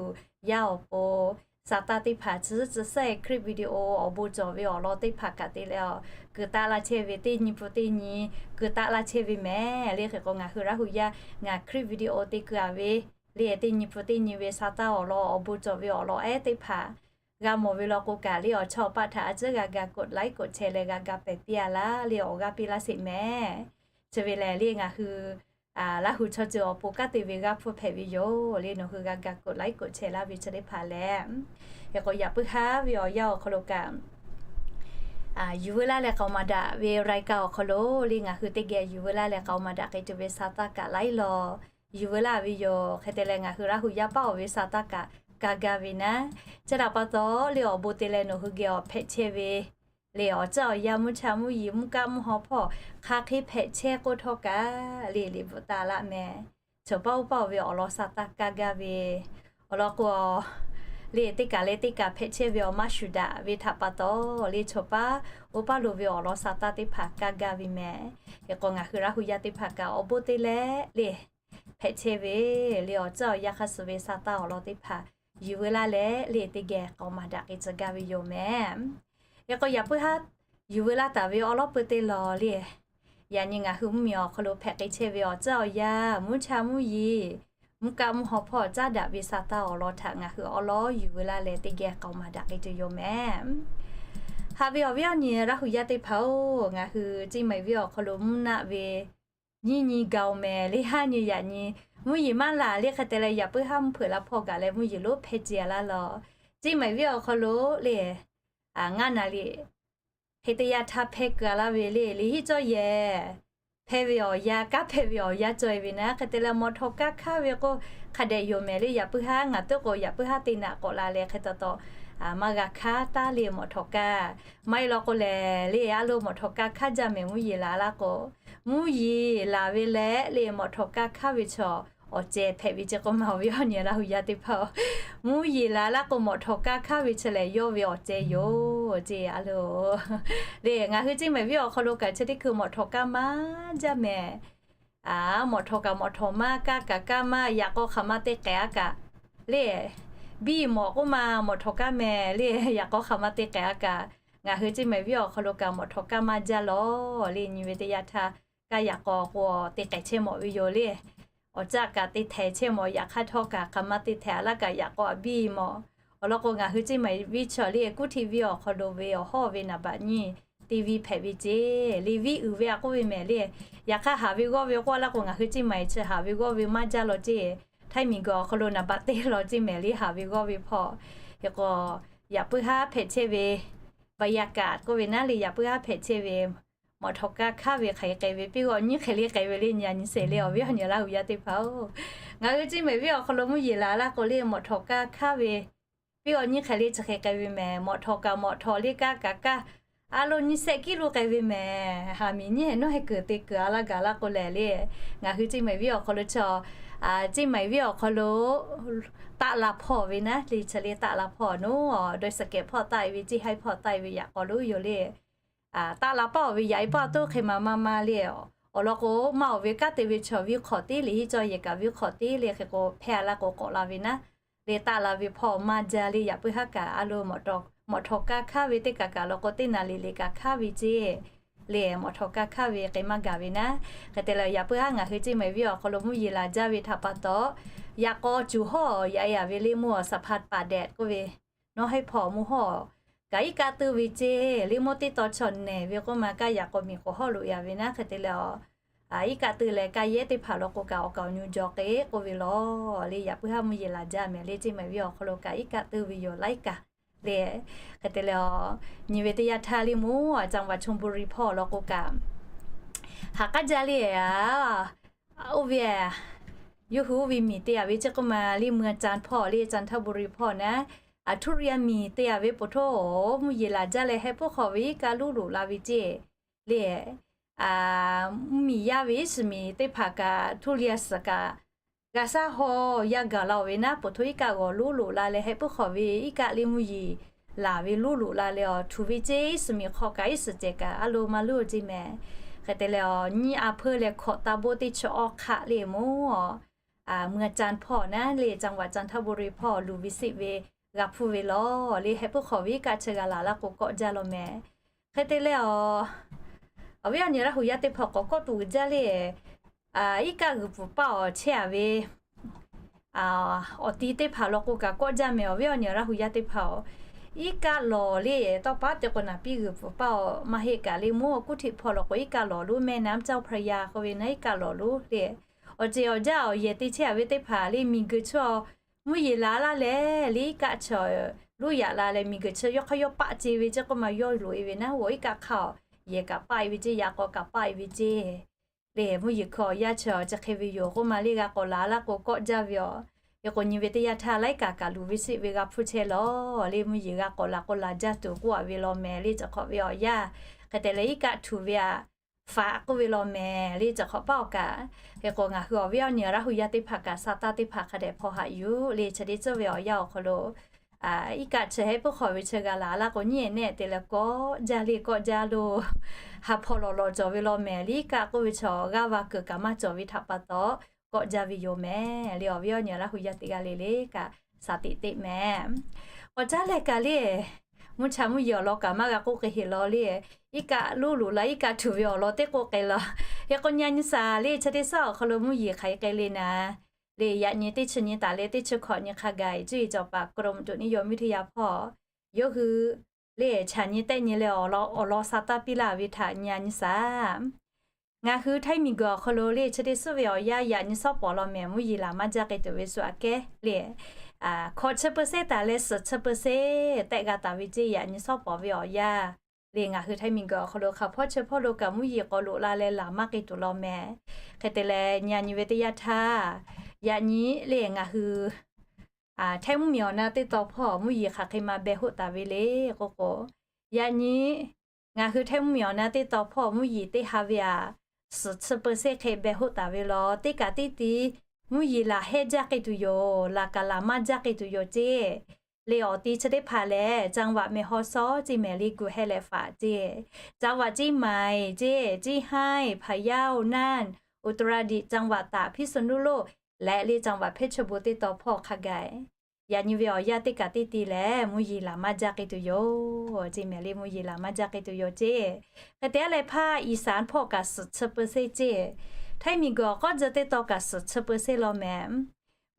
yaˇ awˬ pon sha taˇ teˇ hpaˍ chi tcuh sehˉ คลิปวิดีโอ awˬ bon cawˬ ve awˬ lawn teˇ hpaˍ kaꞈ te leh-oˬ, keu taˆ laˇ chehˇ ve teˇ nyi pun teˇ nyi keu taˆ laˇ chehˇ ve mehˍ. Le hk'e k'o ngaˬ hui Laˇ hu yaˇ ngaˬ คลิปวิดีโอ te keu-a ve le teˇ nyi pun teˇ nyi ve sha taˇ awˬ lawn awˬ bon cawˬ ve awˬ lawn ehˉ teˇ hpaˍ g'a mawˬ ve law k'o kaꞈ le awˬ chawˇ awˬ paˆ htaꞈ a ciˉ g'a ga กดไลค์ กดแชร์ leh g'a ga pehˬ piˇ-a laˇ le awˬ g'aˇ piˇ laˇ sheˍ mehˍ. Chi ve lehˬ le ngaˬ hui Laˇ hu chaw ceuˬ awˬ pon kanˉ te ve g'aˇ hpuˇ hpehꞈ ve yoˬ le. Nawˬ hui g'a ga กดไลค์ กดแชร์ laˇ ve chi teˇ hpaˍ lehˬ, hk'e k'o yaꞈ puiˉ haˉ ve awˬ yanˇ awˬ hk'aw lo kaꞈ yuˬ veu laˇ leh k'aoˍ maˍ daꞈ ve รายการ awˬ hk'aw lo le ngaˬ hui teˇ geh yuˬ veu laˇ leh k'aoˍ maˍ daꞈ k'ai tuˬ ve sha taˇ kaꞈ laiˉ law yuˬ veu laˇ ve yoˬ. Hk'e te leh ngaˬ hui Laˇ hu yaˇ paˉ-oˬ ve sha taˇ kaꞈ kaˇ gaˇ ve naˉ. Chi htaꞈ pa taw le awˬ bon te leh nawˬ hui geh awˬ hpehꞈ chehˇ ve le awˬ ceuˬ awˬ yanˇ mvuhˇ cha mvuhˇ yeˬ mvuhˇ kaˆ mvuhˇ haw hpawˇ hk'aˬ hk'e hpehꞈ chehˇ k'oˆ htawˇ kaꞈ le liꞈ bvuhꞈ taˍ laˇ mehˍ. Chaw paˉ oˇ paˉ-oˬ ve awˬ lawn sha taˇ kaˇ gaˇ ve awˬ lawn k'o, le teˇ kaˬ leh teˇ kaˬ hpehꞈ chehˇ ve awˬ maˇ shuˍ daꞈ ve htaꞈ pa taw le chaw paˉ oˇ paˉ lo ve awˬ lawn sha taˇ teˇ hpaˍ kaˇ gaˇ ve mehˍ. Hk'e k'o ngaˬ hui Laˇ hu yaˇ teˇ hpaˍ kaꞈ awˬ bon te leh le hpehꞈ chehˇ ve le awˬ ceuˬ awˬ yanˇ hk'a suh ve sha taˇ awˬ lawn teˇ hpaˍ yuˬ veu laˇ leh le teˇ geh k'aoˍ maˍ daꞈ k'ai tcuh gaˇ ve yoˬ mehˍ. Hk'e k'o yaꞈ puiˉ haˉ yuˬ veu laˇ taˍ ve awˉ lawˉ peu teˇ law le, yaꞈ nyi ngaˬ hui mvuhˇmiˬ awˬ hk'aw lo hpehꞈ k'ai chehˇ ve awˬ ceuˬ awˬ yanˇ mvuhˇ cha mvuhˇ yeˬ mvuhˇ kaˆ mvuhˇ haw hpawˇ caˉ daꞈ ve sha taˇ awˬ lawn htaꞈ ngaˬ hui awˉ lawˉ yuˬ veu laˇ leh teˇ geh k'aoˍ maˍ daꞈ k'ai tuˬ yoˬ mehˍ. Haꞈ ve awˬ viˉ awˬ nyi Laˇ hu yaˇ teˇ hpaˍ-oˬ, ngaˬ hui Ceˇ maiˍ venˇ awˬ hk'aw lo mvuhˇ naˆ ve nyiˇ nyi gaˬ-oˬ mehˍ. Le haˉ nyi yaꞈ nyi mvuhˇ yeˬ maˇ laˬ le hk'e te leh yaꞈ puiˉ haˉ mvuhˇ hpeuꞈ la hpawˇ gaˬ leh mvuhˇ yeˬ lonˉ hpehˇ ce-a laˇ law. Ceˇ maiˍ venˇ awˬ hk'aw lo le ngaˇ naˍ liꞈ hk'e te yaˇ htaˇ hpehˇ keu-a laˇ ve le, liꞈ hiˆ cawˇ yehˬ hpehˇ ve awˬ yanˇ, kanˉ hpehˇ ve awˬ yanˇ cawˬ-e ve naˉ. Hk'e te leh mawˬ htawꞈ kaˇ hk'aˇ ve k'o hk'a dehꞈ yoˬ mehˍ le. Yaꞈ puiˉ haˉ ngaˬ tuˉ k'o yaꞈ puiˉ haˉ te naꞈ k'awꞈ la leh hk'e taw taw maˇ g'a hkanˉ taˉ le mawˬ htawꞈ kaˇ. Maˇ heˆ law k'o lehˬ le a lo mawˬ htawꞈ kaˇ hkanˉ jaˇ mehˍ mvuhˇ yeˬ laˬ laˇ k'o, mvuhˇ yeˬ laˬ ve leh le mawˬ htawꞈ kaˇ hkanˉ ve chaw awˬ ceh hpehꞈ ve ce k'o ma awˬ viˉ awˬ nyi Laˇ hu yaˇ teˇ hpaˍ-oˬ, mvuhˇ yeˬ laˬ laˇ k'o mawˬ htawꞈ kaˇ hkanˉ ve chi lehˬ yawˇ ve awˬ ceh yoˬ ce a lo. Le ngaˬ hui Ceˇ maiˍ venˇ awˬ hk'aw lo kaꞈ chi teˇ hkui mawˬ htawꞈ kaˇ maˇ jaˇ mehˍ. Mawˬ htawꞈ kaꞈ mawˬ htawꞈ maˇ, kaˇ kaꞈ kaˇ maˇ, yaꞈ k'aw hk'aˬ ma te k'ehˍ-a kaꞈ le, biˇ mawˬ k'oˆ ma mawˬ htawꞈ kaˇ mehˍ le, yaꞈ k'aw hk'aˬ ma te k'ehˍ-a kaꞈ, ngaˬ hui Ceˇ maiˍ venˇ awˬ hk'aw lo kaꞈ mawˬ htawꞈ kaˇ maˇ jaˇ law le. Nyi ve teˇ yanˇ htaˇ kaˇ yaꞈ k'aw k'o te k'ehˍ chehˇ mawˬ ve yoˬ le. Awˬ caˆ kaꞈ te htehˍ chehˇ mawˬ, yaꞈ hk'aˇ htawˇ kaꞈ hk'aˬ ma te htehˍ-a laˇ kaꞈ yaꞈ k'aw biˇ mawˬ. Awˬ lawn k'o ngaˬ hui Ceˇ maiˍ venˇ chaw le kuˉ hti venˇ awˬ hk'aw lo ve awˬ hawˉ ve naˍ baꞈ nyiˇ teˇ venˇ hpehꞈ ve ce le, venˇ uiˍ ve a k'oˆ ve mehˍ le. Yaꞈ hk'aˇ haˍ ve g'awˇ ve k'oˆ laˇ k'o ngaˬ hui Ceˇ maiˍ chi haˍ ve g'awˇ ve maˇ jaˇ law ce. Htaiˇ miˬ guiˬ awˬ hk'aw lo naˍ baꞈ teˇ law Ceˇ maiˍ le haˍ ve g'awˇ ve hpawˇ. Hk'e k'o yaꞈ puiˉ haˉ hpehꞈ chehˇ ve บรรยากาศ k'oˆ ve naˉ le, yaꞈ puiˉ haˉ hpehꞈ chehˇ ve mawꞈ htawꞈ kaˇ hkanˉ ve hk'aˬ hk'e k'ai ve, piˇ g'awˇ nyiˇ hk'e le k'ai ve le nyi a nyi sheˍ le awˬ viˉ awˬ nyi Laˇ hu yaˇ teˇ hpaˍ-oˬ. Ngaˬ hui Ceˇ maiˍ venˇ awˬ hk'aw lo mvuhˇ yeˬ laˬ laˇ k'o le mawꞈ htawꞈ kaˇ hkanˉ ve piˇ g'awˇ nyiˇ hk'e le chi hk'e k'ai ve mehˍ. Mawꞈ htawꞈ kaꞈ mawꞈ htawꞈ le kaˇ kaꞈ kaˇ a lo nyiˇ shehˆ kiˉ lo k'ai ve mehˍ. Haˍ miˬ nyiˇ hehˍ nawˉ heh kuiˬ te kuiˬ a laˇ gaˬ laˇ k'o lehˬ le, ngaˬ hui Ceˇ maiˍ venˇ awˬ hk'aw lo chaw Ceˇ maiˍ venˇ awˬ hk'aw lo taˆ la hpawˇ ve naˉ le, chi le taˆ la hpawˇ naˉ, dawˇ suhˍ kehˍ hpawˇ taˆ e ve, ceˇ haiˉ hpawˇ taˆ e ve yaꞈ k'aw lo yoˬ le. Taˆ la paˇ awˬ ve yaꞈ e paˇ toˇ hk'e ma maˇ maˇ le. Awˬ lawn k'o, maˇ awˬ ve kanˉ te ve chaw viˇ hk'awꞈ teˉ le hiˉ cawˇ yehˬ kaꞈ viˇ hk'awꞈ teˉ le hk'e k'o, hpehˇ a laˇ k'o k'awꞈ la ve naˉ le, taˆ la ve hpawˇ maˇ jaˇ le. Yaꞈ puiˉ haˉ kaꞈ a lo mawꞈ htawꞈ kaˇ hkanˉ ve teˇ kaꞈ kaꞈ law k'o, teˇ naˍ riˍ liꞈ kaꞈ hkanˉ ve ceˇ le, mawꞈ htawꞈ kaˇ hkanˉ ve k'ai maˇ gaˬ ve naˉ. Hk'e te leh yaꞈ puiˉ haˉ ngaˬ hui Ceˇ maiˍ venˇ awˬ hk'aw lo mvuhˇ yeˬ laˬ jaˇ ve htaꞈ pa taw, yaꞈ k'aw cuˬ hawˇ yaꞈ e a ve le mawˇ awˬ saˍ hpaˍ paˍ dehꞈ k'oˆ ve, nawˉ haiˉ hpawˇ mawˇ hawˇ kaꞈ iˉ kaˆ tuˇ ve ceˇ le, mawˇ teˇ taw chaw nehˬ ve k'oˆ ma kaˇ yaꞈ k'aw miˬ k'oˍ hawˇ loꞈ e a ve naˉ. Hk'e te leh a iˉ kaˆ tuˇ leh kaˇ yehˉ teˇ hpaˍ law k'o kaꞈ awˬ kaˍ awˬ nyu jaw k'e k'oˆ ve law le. Yaꞈ puiˉ haˉ mvuhˇ yeˬ laˬ jaˇ mehˍ le, Ceˇ maiˍ venˇ awˬ hk'aw lo kaꞈ iˉ kaˆ tuˇ ve yoˬ laiˉ kaꞈ le. Hk'e te leh a nyi ve teˇ yanˇ htaˇ le mawˇ a จังหวัดชลบุรี hpawˇ law k'o kaꞈ haꞈ k'aˉ jaˇ le a, oˇ ve yawˇ hui oˇ ve miˬ te a ve ceˇ k'oˆ ma le เมืองจันทน์ hpawˇ le จันทบุรี hpawˇ naˉ, a ทุเรียน miˬ te a ve poˬ htoˇ mvuhˇ yeˬ laˬ jaˇ leh heh puiˉ hk'awꞈ ve iˉ kaˆ luˉ loꞈ la ve ceˇ le. Mvuhˇ miˬ yaˇ ve iˉ shiˍ miˬ teˇ hpaˍ kaꞈ ทุเรียน suhˍ kaꞈ g'a shaˉ haw yaˇ gaˬ la oˬ ve naˉ, poˬ htoˇ iˉ kaˆ g'awˬ luˉ loꞈ la leh heh puiˉ hk'awꞈ ve iˉ kaˆ le mvuhˇ yeˬ laˬ ve luˉ loꞈ la leh a htuꞈ ve ceˇ. Iˉ shiˍ miˬ hk'aw kaꞈ iˉ shiˍ cehˬ kaꞈ a lo maˇ luˇ ceˇ mehˍ. Hk'e te leh a nyiˇ a hpeuˇ leh hkawꞈ taˇ boˆ teˇ chi awˇ hk'aˆ le mawˇ a เมืองจันทน์ hpawˇ naˉ le จังหวัดจันทบุรี hpawˇ luˬ ve seˆ ve g'a hpuˇ ve law le. Heh puiˉ hk'awꞈ ve iˉ kaˆ chi g'a laˬ laˇ k'o kawˆ jaˇ law mehˍ. Hk'e te leh a awˬ viˉ awˬ nyi Laˇ hu yaˇ teˇ hpaˍ k'awꞈ kawˆ tuˬ g'uiˬ jaˇ le. Iˉ kaˆ g'uiˬ pfuhˍ paˇ awˬ chehˇ a ve awˬ ti teˇ hpaˍ law k'o kaꞈ kawˆ jaˇ mehˍ. Awˬ viˉ awˬ nyi Laˇ hu yaˇ teˇ hpaˍ-oˬ, iˉ kaˆ lawˬ le tawˇ paˉ te k'o naˍ piˇ g'uiˬ pfuhˍ paˇ awˬ maˇ heˆ kaꞈ le mawˇ Kuˇ htiˆ hpawˇ law k'o iˉ kaˆ lawˬ loˉ แม่น้ำเจ้าพระยา k'oˆ ve naˉ iˉ kaˆ lawˬ loˉ le. Awˬ ceˬ awˬ jaˇ awˬ yehˬ te chehˇ a ve teˇ hpaˍ le miˬ guiˬ chi a mvuhˇ yeˬ la laˇ leh le iˉ kaˆ chi luˇ yaꞈ la leh miˬ guiˬ chi yawˇ hk'aˇ yawˇ paˆ ce ve ceˇ k'oˆ ma yawˇ loꞈ e ve naˉ, awˬ iˉ kaˆ hk'aˇ awˬ yehˬ kaꞈ paˆ e ve ceˇ, yaꞈ k'aw kaꞈ paˆ e ve ceˇ le. Mvuhˇ yeˬ hkui awˬ yaˇ chi chi hk'e ve yoˬ k'oˆ ma le g'a k'awꞈ laˬ laˇ k'o kawˆ jaˇ ve a. Hk'e k'o nyi ve teˇ yanˇ htaˇ laiˉ kaꞈ kaꞈ luˬ ve seˆ ve g'a hpuˇ chehˇ law le. Mvuhˇ yeˬ g'a k'awꞈ laˬ k'o laˬ jaˇ tuˬ k'oˆ a ve law mehˍ le. Chi hk'awꞈ ve awˬ yaˇ hk'e te leh iˉ kaˆ htuꞈ ve a faꞈ k'oˆ ve law mehˍ le. Chi hk'awꞈ paˇ awˬ kaꞈ hk'e k'o ngaˬ hui awˬ viˉ awˬ nyi Laˇ hu yaˇ teˇ hpaˍ kaꞈ sa taˇ teˇ hpaˍ hk'a dehꞈ hpaw haꞈ yuˬ le. Chi teˇ tcuhˇ ve awˬ yaˇ awˬ hk'aw lo iˉ kaˆ chi heh puiˉ hk'awꞈ ve chi g'a laˬ laˇ k'o nyiˇ e nehˆ te leh kawˆ jaˇ le kawˆ jaˇ lo ha hpaw lawˬ lawˬ cawˬ ve law mehˍ le. Iˉ kaˆ k'oˆ ve chaw g'aˇ va kuiˬ kaꞈ maˇ cawˬ ve htaꞈ pa taw kawˆ jaˇ ve yoˬ mehˍ le. Awˬ viˉ awˬ nyi Laˇ hu yaˇ teˇ g'aˇ le le kaꞈ shaˍ tiꞈ teˇ mehˍ. Awˬ caˉ leh kaꞈ le mvuhˇ cha mvuhˇ yeˬ awˬ lawn kaꞈ maˇ g'a k'oˆ k'ai heˆ law le. Iˉ kaˆ luˇ loꞈ la iˉ kaˆ htuꞈ ve awˬ lawn teˇ k'oˆ k'ai law. Hk'e k'o nyi a nyi shaˍ le chi teˇ suhˉ awˬ hk'aw lo mvuhˇ yeˬ hk'aˬ hk'e k'ai le naˉ le. Yaꞈ nyi teˇ chi nyi taˍ leh teˇ chi hkawꞈ nyi hk'a gaˬ cuˇ yiˍ cawˬ paˍ กรมอุตุนิยมวิทยา hpawˇ yawˇ hui le chaꞈ nyi tehˆ nyi leh awˬ lawn awˬ lawn sa taˇ piˇ laˇ ve htaꞈ nyi a nyi shaˍ. Ngaˬ hui Htaiˇ miˬ guiˬ awˬ hk'aw lo le chi teˇ suhˉ ve awˬ yanˇ yaꞈ nyi suhˉ pawˍ law mehˍ mvuhˇ yeˬ laˬ maˇ jaˇ k'ai tuˬ ve shu aꞈ kehˉ le. Hkawꞈ chi เปอร์เซ็นต์ taˍ leh suhˍ chi เปอร์เซ็นต์ tehˆ g'a taˍ ve ceˇ yaꞈ nyi suhˉ pawˍ ve awˬ yanˇ le ngaˬ hui Htaiˇ miˬ guiˬ awˬ hk'aw lo hk'a hpawˇ chi hpawˇ lo kaꞈ mvuhˇ yeˬ k'awꞈ loꞈ la leh laˬ maˇ k'ai tuˬ law mehˍ. Hk'e te leh nyi a nyi ve teˇ yanˇ htaˇ yaꞈ nyi le ngaˬ hui Htaiˇ mvuhˇ miˬ awˬ na teˇ taw hpawˇ mvuhˇ yeˬ hk'aˬ hk'e ma beh hoˆ taˍ ve le k'oˆ k'o, yaꞈ nyi ngaˬ hui Htaiˇ mvuhˇ miˬ awˬ na teˇ taw hpawˇ mvuhˇ yeˬ teˇ ha ve aꞈ suhˍ chi เปอร์เซ็นต์ hk'e beh hoˆ taˍ ve law teˇ kaꞈ teˇ ti mvuhˇ yeˬ laˬ hehˆ jaˇ k'ai tuˬ yoˬ, laˬ kaꞈ laˬ maˇ jaˇ k'ai tuˬ yoˬ ceˇ le. Awˬ ti chi teˇ hpaˍ lehˬ จังหวัดแม่ฮ่องสอน ceˇ mehˍ le gu heh leh faꞈ ceˇ, จังหวัดเชียงใหม่ ceˇ, เชียงราย พะเยา น่าน อุตรดิตถ์ จังหวัดตาก พิษณุโลก leh le จังหวัดเพชรบูรณ์ teˇ taw hpawˇ hk'a gaˬ yaꞈ nyi ve awˬ yanˇ teˇ kaꞈ teˇ ti lehˬ mvuhˇ yeˬ laˬ maˇ jaˇ k'ai tuˬ yoˬ ceˇ mehˍ le. Mvuhˇ yeˬ laˬ maˇ jaˇ k'ai tuˬ yoˬ ceˇ. Hk'e te leh hpaˇ อีสาน hpawˇ kaꞈ suhˍ chi เปอร์เซ็นต์ ceˇ. Htaiˇ miˬ guiˬ awˬ k'awˉ jeh teˇ taw kaꞈ suhˍ chi เปอร์เซ็นต์ law mehˍ.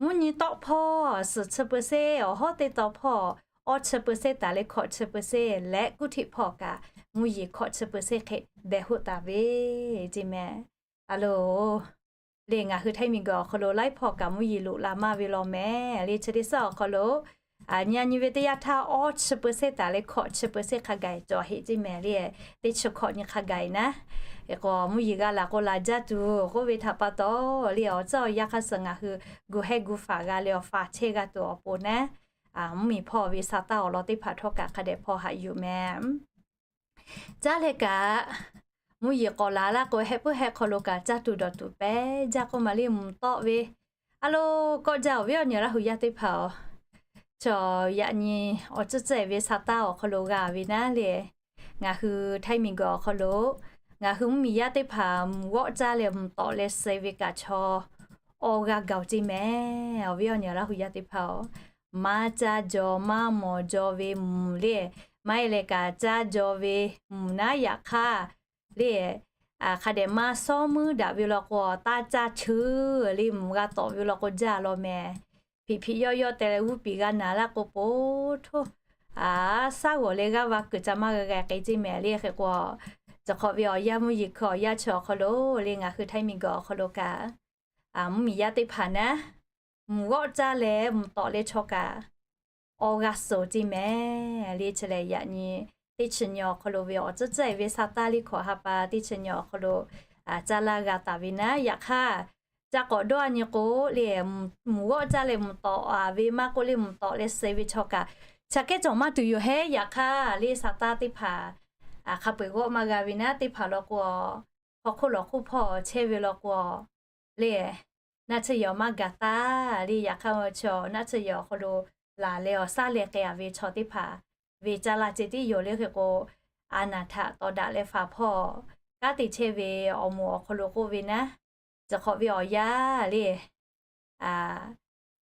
Mvuhˇ nyi tawˆ hpawˇ suhˍ chi เปอร์เซ็นต์, awˬ hawˉ teˇ taw hpawˇ awˇ chi เปอร์เซ็นต์ taˍ leh hkawꞈ chi เปอร์เซ็นต์ leh kuˇ htiˆ hpawˇ kaꞈ mvuhˇ yeˬ hkawꞈ chi เปอร์เซ็นต์ hk'e beh hoˆ taˍ ve ceˇ mehˍ. A lo le ngaˬ hui Htaiˇ miˬ guiˬ awˬ hk'aw lo laiˉ hpawˇ kaꞈ mvuhˇ yeˬ loꞈ la maˇ ve law mehˍ le. Chi teˇ suhˉ awˬ hk'aw lo nyi a nyi ve teˇ yanˇ htaˇ awˇ chi เปอร์เซ็นต์ taˍ leh hkawꞈ chi เปอร์เซ็นต์ hk'a gaˬ cawˬ heˆ ceˇ mehˍ le. Teˇ chi hkawꞈ nyi hk'a gaˬ naˉ. Hk'e k'o mvuhˇ yeˬ g'a laˬ k'o laˬ jaˇ tuˬ k'oˆ ve htaꞈ pa taw le, awˬ tcuhˉ awˬ yanˇ hk'aˇ suh ngaˬ hui gu hehˉ gu faˍ g'a leh awˬ faˍ chehˇ g'a tuˬ awˬ pon naˉ, mvuhˇmiˬ hpawˇ ve sa taˇ awˬ lawn teˇ hpaˍ htawˇ kaꞈ hk'a dehꞈ hpaw haꞈ yuˬ mehˍ. Caˇ leh kaꞈ, mvuhˇ yeˬ k'awꞈ laˬ laˇ k'o, heh puiˉ heh hk'aw lo kaꞈ caˇ tuˬ dawˬ tuˬ pehˉ jaˇ k'oˆ ma le, mvuhˬ tawˆ ve. A lo, kawˆ jaˇ awˬ viˉ awˬ nyi Laˇ huˍ yaˇ teˇ hpaˍ-oˬ, chaw yaꞈ nyi awˬ tcuhˉ tcuhˉ-e ve sa taˇ awˬ hk'aw lo g'a ve naˉ le. Ngaˬ hui Htaiˇ miˬguiˬ awˬ hk'aw lo ngaˬ hui mvuhˇmiˬ yaˇ teˇ hpaˍ mvuhˬ g'awˆ caˇ leh mvuhˬ tawˆ leh suh-e ve kaꞈ chaw awˇ g'aˇ gaˬ-oˬ ceˇ mehˍ. Awˬ viˉ awˬ nyi Laˇ huˍ yaˇ teˇ hpaˍ-oˬ, maˇ caˇ jaw maˇ mawˬ jaw ve mvuhˬ le, maˇ heˆ leh kaꞈ caˇ jaw ve mvuhˬ naˉ yaꞈ hk'aˇ le, hk'a dehꞈ maˇ shawˉ muiˉ daꞈ ve law k'o, taˇ caˇ cheuˬ le mvuhˬ g'a tawˆ ve law k'o jaˇ law mehˍ. Hpiꞈ hpiꞈ yawˇ yawˇ te leh g'uˇ piˍ g'a naˍ laˇ k'o, po htoˇ, shaˉ g'awˬ leh g'aˇ va kuiˬ ca maˇ g'a g'a k'e ceˇ mehˍ le. Hk'e k'o, cawˬ hk'awꞈ ve awˬ yanˇ mvuhˇ yeˬ hkui awˬ yanˇ chi awˬ hk'aw lo le, ngaˬ hui Htaiˇ miˬguiˬ awˬ hk'aw lo kaꞈ, mvuhˇmiˬ yaˇ teˇ hpaˍ naˉ, mvuhˬ g'awˆ caˇ leh mvuhˬ tawˆ leh chaw kaꞈ awˇ g'aˇ suh-oˬ ceˇ mehˍ le. Chi lehˬ yaꞈ nyi teˇ chi nyi awˬ hk'aw lo ve awˬ tcuhˉ tcuhˉ-e ve sa taˇ liˇ hkawꞈ ha pa teˇ chi nyi awˬ hk'aw lo caˇ laˇ g'a taˍ ve naˉ. Yaꞈ hk'aˇ, caˇ k'awꞈ dawˇ a nyi k'o le, mvuhˬ g'awˆ caˇ leh mvuhˬ tawˆ-a ve maˇ k'oˆ le, mvuhˬ tawˆ leh suh-e ve chaw kaꞈ, chaꞈ kehˉ cawˬ maˇ tuˬ yoˬ hehˉ. Yaꞈ hk'aˇ le sa taˇ teˇ hpaˍ hk'a peu-eˬ g'awˆ maˇ g'a ve naˉ. Teˇ hpaˍ law k'o, hk'aw hk'oˆ lawˬ hk'oˆ hpawˇ chehˇ ve law k'o le, naˆ tsuhˇ yehˬ maˇ gaˬ taˇ le. Yaꞈ hk'aˇ chaw naˆ tsuhˇ yehˬ awˬ hk'aw lo laˬ leh awˬ shaˉ leh k'ai-a ve chaw teˇ hpaˍ ve caˇ laˇ ceh tiˉ yoˬ le. Hk'e k'o, a naˍ htaꞈ tawˍ daꞈ leh faˍ hpawˇ kanˉ te chehˇ ve awˬ moˍ awˬ hk'aw lo k'oˆ ve naˉ, cawˬ hk'awꞈ ve awˬ yanˇ le,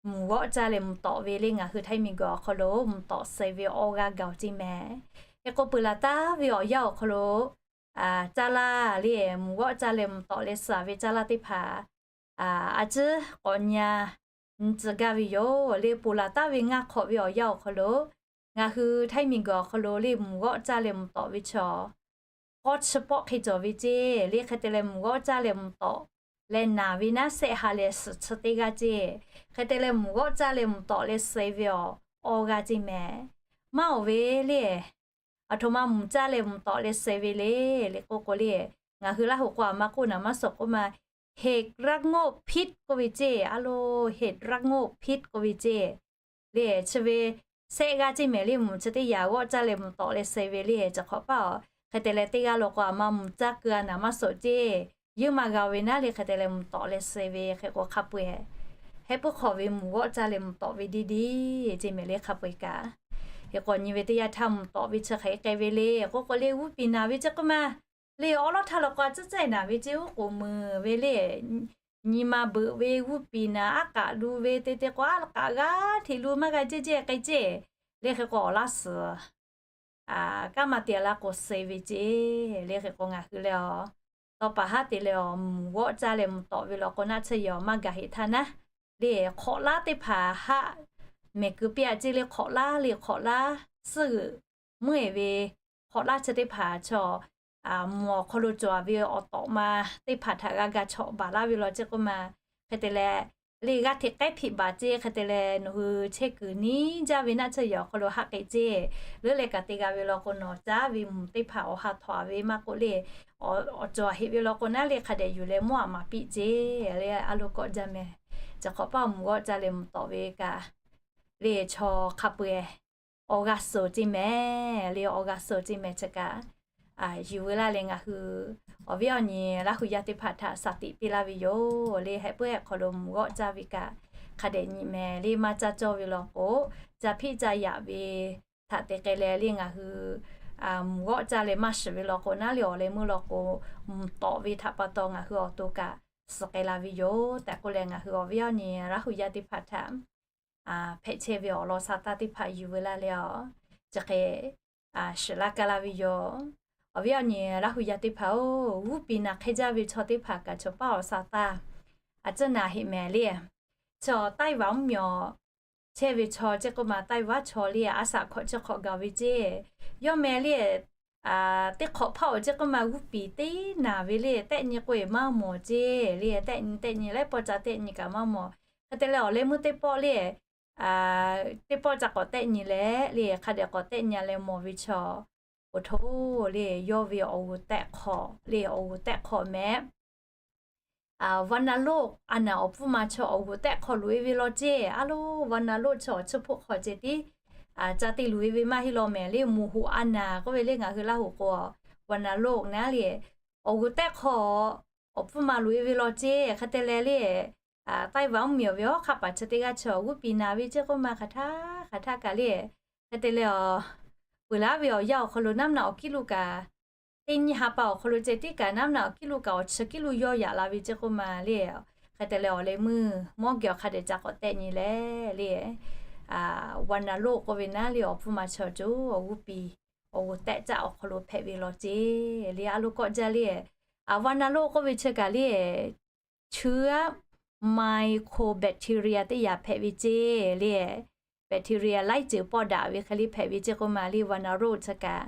mvuhˬ g'awˆ caˇ leh mvuhˬ tawˆ ve le ngaˬ hui Htaiˇ miˬguiˬ awˬ hk'aw lo mvuhˬ tawˆ suh ve awˇ g'aˇ gaˬ-oˬ ceˇ mehˍ. Hk'e k'o peuˬ laˬ taˍ ve awˬ yanˇ awˬ hk'aw lo caˇ laˇ le, mvuhˬ g'awˆ caˇ leh mvuhˬ tawˆ leh suh ve caˇ laˇ teˇ hpaˍ a ciˉ k'awꞈ nyi a nyi tcuh gaˇ ve yoˬ le. Peuˬ laˬ taˍ ve ngaˇ hk'awꞈ ve awˬ yanˇ awˬ hk'aw lo ngaˬ hui Htaiˇ miˬguiˬ awˬ hk'aw lo le mvuhˬ g'awˆ caˇ leh mvuhˬ tawˆ ve chaw k'awˇ chi pawˆ hk'e cawˬ ve ceˇ le. Hk'e te leh mvuhˬ g'awˆ caˇ leh mvuhˬ tawˆ leh naˍ ve naˉ shehˆ ha leh suhˍ chi teˇ g'aˇ ceˇ. Hk'e te leh mvuhˬ g'awˆ caˇ leh mvuhˬ tawˆ leh suh ve awˬ awˇ g'aˇ ceˇ mehˍ. Maˇ awˬ ve le, aˬ htoꞈ ma mvuhˬ caˇ leh mvuhˬ tawˆ leh suh ve le, le k'oˆ k'o le, ngaˬ hui Laˇ huˍ k'o a ma k'oˆ naˍ maˇ suhˍ k'oˆ ma, เหตุระโงกพิษ k'oˆ ve ceˇ. A lo, เหตุระโงกพิษ k'oˆ ve ceˇ. Le chi ve shehˆ g'aˇ ceˇ mehˍ le, mvuhˬ chi teˇ yanˇ g'awˆ caˇ leh mvuhˬ tawˆ leh suh ve le, cawˬ hk'awꞈ paˇ-oˬ. Hk'e te leh teˇ g'aˇ law k'o a ma mvuhˬ caˇ keu a naˍ maˇ suhˍ ceˇ. Yeuˇ ma g'a ve naˉ le, hk'e te leh mvuhˬ tawˆ leh suh ve hk'e k'o hk'a peu-eˬ hehˉ puiˉ hk'awꞈ ve mvuhˬ g'awˆ caˇ leh mvuhˬ tawˆ ve deˇ deˇ ceˇ mehˍ le hk'a peu-eˬ kaꞈ. Hk'e k'o nyi ve teˇ yanˇ htaˇ mvuhˬ tawˆ ve chi hk'e k'ai ve le k'oˆ k'o le, g'uˇ piˍ naˍ ve ceˇ k'oˆ ma le, awˉ lawˉ htaˇ law k'o a ciˉ ciˉ naˍ ve ceˇ oˉ k'oˍ meuˍ ve le, nyi ma beuꞈ ve g'uˇ piˍ naˍ aˉ k'aꞈ lu ve te te k'o aˉ k'aꞈ g'aˇ hteꞈ lu maˇ g'a ceˇ ceˇ k'ai ceˇ. Le hk'e k'o awˬ laˇ suhˍ kanˉ maˇ te laˇ k'o suh ve ceˇ. Le hk'e k'o ngaˬ hui leh a, tawˇ paˍ haˉ te leh a mvuhˬ g'awˆ caˇ leh mvuhˬ tawˆ ve law k'o naˆ tsuhˇ yehˬ maˇ gaˬ heˆ htaˇ naˉ, le hk'awꞈ laˉ teˇ hpaˍ haˆ mehˍ keu piˇ-a ceˇ le. Hk'awꞈ laˉ le hk'awꞈ laˉ suhˉ g'euꞈ meuˇ-e ve hk'awꞈ laˉ chi teˇ hpaˍ chaw mvuhˬ awˬ hk'aw lo cawˬ ve awˬ tawꞈ ma teˇ hpaˍ htaꞈ g'a ga chawꞈ baˬ laˇ ve law ceˇ k'oˆ ma. Hk'e te leh le g'aˇ hteꞈ k'ehˉ hpiꞈ baˬ ceˇ. Hk'e te leh nawˬ hui chehˇ kuiˬ niˉ jaˇ ve naˆ tsuhˇ yehˬ awˬ hk'aw lo haˆ k'ai ceˇ. Leuˉ leh kaꞈ te g'a ve law k'o nawˬ caˉ ve mvuhˬ teˇ hpaˍ awˬ ha htawnˍ ve maˇ k'oˆ le, awˬ cawˬ heˆ ve law k'o naˉ le hk'a dehꞈ yuˬ leh mawˇ aꞈ maˍ piˇ ceˇ. Le a lo kawˆ jaˇ mehˍ. Cawˬ hk'awꞈ paˇ mvuhˬ g'awˆ caˇ leh mvuhˬ tawˆ ve kaꞈ le chaw hk'a peu-eˬ awˬ g'aˇ suhˍ ceˇ mehˍ. Le awˬ g'aˇ suhˍ ceˇ mehˍ chi kaꞈ yuˬ veu laˇ leh ngaˬ hui awˬ viˉ awˬ nyi Laˇ huˍ yaˇ teˇ hpaˍ htaꞈ shaˍ tiꞈ piˇ laˇ ve yoˬ. Le hehˉ puiˉ hehˉ hk'aw lo mvuhˬ g'awˆ caˇ ve kaꞈ hk'a dehꞈ nyi mehˍ. Le maˇ caˇ cawˇ ve law k'o, caˇ hpiˆ caˇ yaꞈ ve htaꞈ te k'ai leh le ngaˬ hui mvuhˬ g'awˆ caˇ leh maˇ shiˍ ve law k'o naˉ le awˬ leh meuˇ law k'o mvuhˬ tawˆ ve htaꞈ pa taw ngaˬ hui awˬ to kaꞈ suhˍ k'ai la ve yoˬ tehꞈ k'oˆ leh ngaˬ hui awˬ viˉ awˬ nyi Laˇ huˍ yaˇ teˇ hpaˍ htaꞈ hpehꞈ chehˇ ve awˬ lawn sa taˇ teˇ hpaˍ yuˬ veu laˇ leh a, chi hk'e shiˍ laˇ kaˇ laˇ ve yoˬ. Awˬ viˉ awˬ nyi Laˇ huˍ yaˇ teˇ hpaˍ-oˬ, g'uˇ piˍ naˍ hk'e jaˇ ve chaw teˇ hpaˍ kaꞈ cawˬ paˇ awˬ sa taˇ a ciˉ naˍ heˆ mehˍ le. Chaw Taiˇ vaꞈ mvuhˇ miˬ chehˇ ve chaw ceˇ k'oˆ ma, Taiˇ vaꞈ chaw le a shaꞈ hkawꞈ chi hk'awꞈ gaˬ ve ceˇ. Yawˇ meh le teˇ hk'awꞈ hpaˇ awˬ ceˇ k'oˆ ma g'uˇ piˍ teˇ naˍ ve le tehˆ nyi k'oˆ-e maˇ mawˬ ceˇ. Le tehˆ nyi tehˆ nyi laiˉ pawˆ ca tehˆ nyi kaꞈ maˇ mawˬ. Hk'e te leh awˬ leh meuˇ teˇ pawˆ le teˇ pawˆ ca k'awꞈ tehˆ nyi leh le, hk'a dehꞈ k'awꞈ tehˆ nyi leh mawˬ ve chaw, oˬ htoˇ le, yawˇ ve awˬ g'uˬ tehˆ hk'awꞈ le, awˬ g'uˬ tehˆ hk'awꞈ mehˍ. Vaꞈ naˍ loˆ a naˍ awˬ pfuhˇ ma chaw awˬ g'uˬ tehˆ hk'awꞈ loꞈ e ve law ceˇ. A loˉ vaꞈ naˍ loˆ chaw awˬ chiˇ hpuˆ hk'awꞈ ceh tiˉ ca te luˬ e ve maˇ heˆ law mehˍ le. Muˬ hoꞈ a naˍ k'oˆ ve le, ngaˬ hui Laˇ huˍ k'o vaꞈ naˍ loˆ naˉ le, awˬ g'uˬ tehˆ hk'awꞈ awˬ pfuhˇ ma loꞈ e ve law ceˇ. Hk'e te leh le, Taiwan mvuhˇ miˬ awˬ ve awˬ hk'aˆ paˍ chi teˇ g'aˇ chi awˬ g'uˇ piˍ naˍ ve ceˇ k'oˆ ma hk'aˬ htaˇ hk'aˬ htaˇ kaꞈ le. Hk'e te leh, peuˬ laˉ ve awˬ yanˇ awˬ hk'aw lo naˉ mvuhˇ naw awˬ kiˉ lo kaꞈ, teˇ nyiˇ ha pa awˬ hk'aw lo ceh tiˉ kaꞈ naˉ mvuhˇ naw awˬ kiˉ lo kaꞈ awˬ chi kiˉ lo yawˇ yaꞈ la ve ceˇ k'oˆ ma le. Hk'e te leh awˬ leh meuˇ mawˇ geh awˬ hk'a dehꞈ ca k'awꞈ tehˆ nyi leh le, vaꞈ naˍ loˆ k'oˆ ve naˉ le awˬ pfuhˇ ma chaw cawˬ awˬ g'uˇ piˍ awˬ g'uˬ tehˆ caˆ awˬ hk'aw lo hpehꞈ ve law ceˇ le. A loˉ kawˆ jaˇ le, vaꞈ naˍ loˆ k'oˆ ve chi kaꞈ le, chuˇ aˉ microbacteria teˇ yaꞈ hpehꞈ ve ceˇ le. Bacteria laiˉ ceuˬ pawˆ daꞈ ve hk'e le hpehꞈ ve ceˇ k'oˆ ma le. Vaꞈ naˍ loˆ chi kaꞈ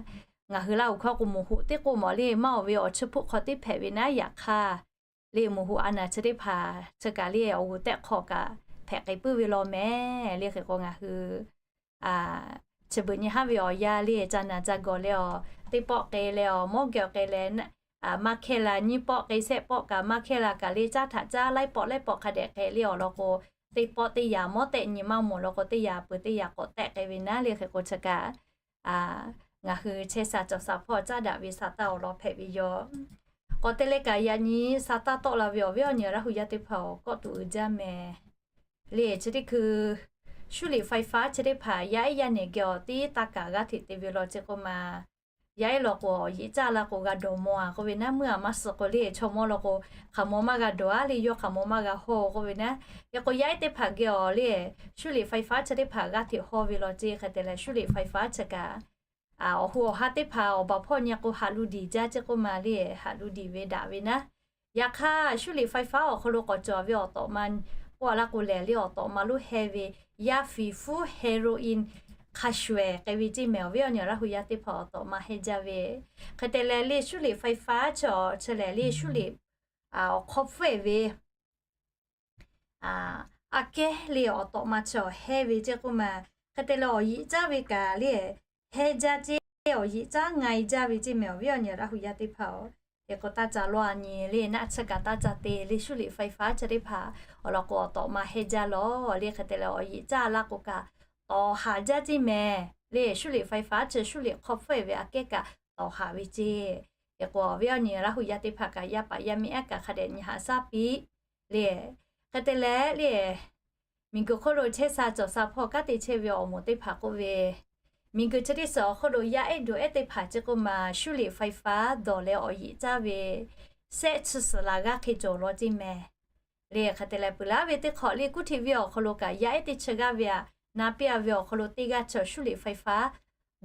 ngaˬ hui Laˇ huˍ hkawˇ k'o muˬ hoꞈ teˇ k'oˆ mawˬ le, maˇ awˬ ve awˬ chiˇ hpuˆ hk'awꞈ teˇ hpehꞈ ve naˉ yaꞈ hk'aˇ le, muˬ hoꞈ a naˍ chi teˇ hpaˍ chi kaꞈ le awˬ g'uˬ tehˆ hk'awꞈ kaꞈ hpehꞈ k'ai puiˉ ve law mehˍ le. Hk'e k'o ngaˬ hui chi beuꞈ nyi haˉ ve awˬ yanˇ le ca naˍ ca gawˬ leh awˬ teˇ pawˆ k'ai leh awˬ mawˇ geh awˬ k'ai leh, maˇ hkehˇ la nyiˇ pawˆ k'ai shehˆ pawˆ kaꞈ maˇ hkehˇ la kaꞈ le caˉ htaꞈ caˉ laiˉ pawˆ laiˉ pawˆ hk'a dehꞈ k'ai le awˬ lawn k'o, teˇ pawˆ teˇ yaꞈ mawˇ tehˆ nyi maˇ mawˬ lawn k'o teˇ yaꞈ peuˬ teˇ yaꞈ k'awꞈ tehˆ k'ai ve naˉ le. Hk'e k'o chi kaꞈ ngaˬ hui chehˇ sha cawˬ sha hpawˇ caˉ daꞈ ve sa taˇ awˬ lawn hpehꞈ ve yoˬ. K'awꞈ te leh kaꞈ yaꞈ nyi sa taˇ tawˆ la ve awˬ viˉ awˬ nyi Laˇ huˍ yaˇ teˇ hpaˍ awˬ kawˆ tuˬ uiˍ jaˇ mehˍ le. Chi teˇ hkui 修理ไฟฟ้า chi teˇ hpaˍ yaˇ ehˉ yaˇ nehˬ geh awˬ tiˉ taˇ kaꞈ g'aˇ hteꞈ te ve law ceˇ k'oˆ ma, yaˇ ehˉ law k'o awˬ yeꞈ caˇ la k'o g'a dawˬ mawˬ a k'oˆ ve naˉ, meuˇ a maˇ suh k'o le chaw mawˇ law k'o hk'aˬ mawˬ maˇ g'a dawˬ a le, yawˇ hk'aˬ mawˬ maˇ g'a hawˇ k'oˆ ve naˉ. Hk'e k'o yaˇ ehˉ teˇ hpaˍ geh awˬ le 修理ไฟฟ้า chi teˇ hpaˍ g'aˇ hteꞈ hawˇ ve law ceˇ. Hk'e te leh 修理ไฟฟ้า chi kaꞈ awˬ hu awˬ ha teˇ hpaˍ awˬ baˬ hpawˇ nyi k'o haꞈ lu diˬ jaˇ ceˇ k'oˆ ma le, haꞈ lu diˬ ve daꞈ ve naˉ. Yaꞈ hk'aˇ 修理ไฟฟ้า awˬ hk'aw lo k'awꞈ cawˬ ve awˬ tawꞈ ma k'oˆ a laˇ k'o lehˬ le, awˬ tawꞈ ma lonˉ heh ve yaˇ fiˍ fuˉ เฮโรอีน hk'a shuˍ ehˍ k'ai ve ceˇ mehˍ awˬ viˉ awˬ nyi Laˇ huˍ yaˇ teˇ hpaˍ awˬ tawꞈ ma heh jaˇ ve. Hk'e te leh le 修理ไฟฟ้า chi awˬ chi lehˬ le 修理 awˬ hk'aw hpfuhˇ ehˍ ve aꞈ kehˉ le awˬ tawꞈ ma chaw heh ve ceˇ k'oˆ ma. Hk'e te leh awˬ yeꞈ caˇ ve kaꞈ le heh jaˇ ceˇ, awˬ yeꞈ caˇ nga e jaˇ ve ceˇ mehˍ awˬ viˉ awˬ nyi Laˇ huˍ yaˇ teˇ hpaˍ-oˬ. Hk'e k'o taˇ ca lawˇ a nyi le naˆ tsuhˇ kaꞈ taˇ ca te le 修理ไฟฟ้า chi teˇ hpaˍ awˬ lawn k'o awˬ tawꞈ ma heh jaˇ lawˬ le. Hk'e te leh awˬ yeꞈ caˇ laˇ k'o kaꞈ tawˍ haˍ jaˇ ceˇ mehˍ le 修理ไฟฟ้า chi 修理 hk'aw hpfuhˇ ehˍ ve aꞈ kehˉ kaꞈ tawˍ haˍ ve ceˇ. Hk'e k'o awˬ viˉ awˬ nyi Laˇ huˍ yaˇ teˇ hpaˍ kaꞈ yaˇ paˍ yaˇ miˇ ehˉ kaꞈ hk'a dehꞈ nyi haꞈ shaˉ piˇ le. Hk'e te leh le miˬguiˬ hk'oˆ lo chehˇ sha cawˬ sha hpawˇ kanˉ te chehˇ ve awˬ moˍ teˇ hpaˍ k'oˆ ve, miˬguiˬ chi teˇ suhˍ awˬ hk'oˆ lo yaˇ ehˉ dawˬ ehˉ teˇ hpaˍ ceˇ k'oˆ ma 修理ไฟฟ้า dawˬ leh awˬ yeꞈ caˇ ve shehˆ chi suhˍ laˬ g'aˇ hk'e cawˬ law ceˇ mehˍ le. Hk'e te leh peuˬ laˉ ve teˇ hk'awꞈ le kuˉ hti viˇ awˬ hk'aw lo kaꞈ yaˇ ehˉ teˇ chi g'aˇ ve aꞈ na piˇ a ve awˬ hk'aw lo teˇ g'aˇ chaw 修理ไฟฟ้า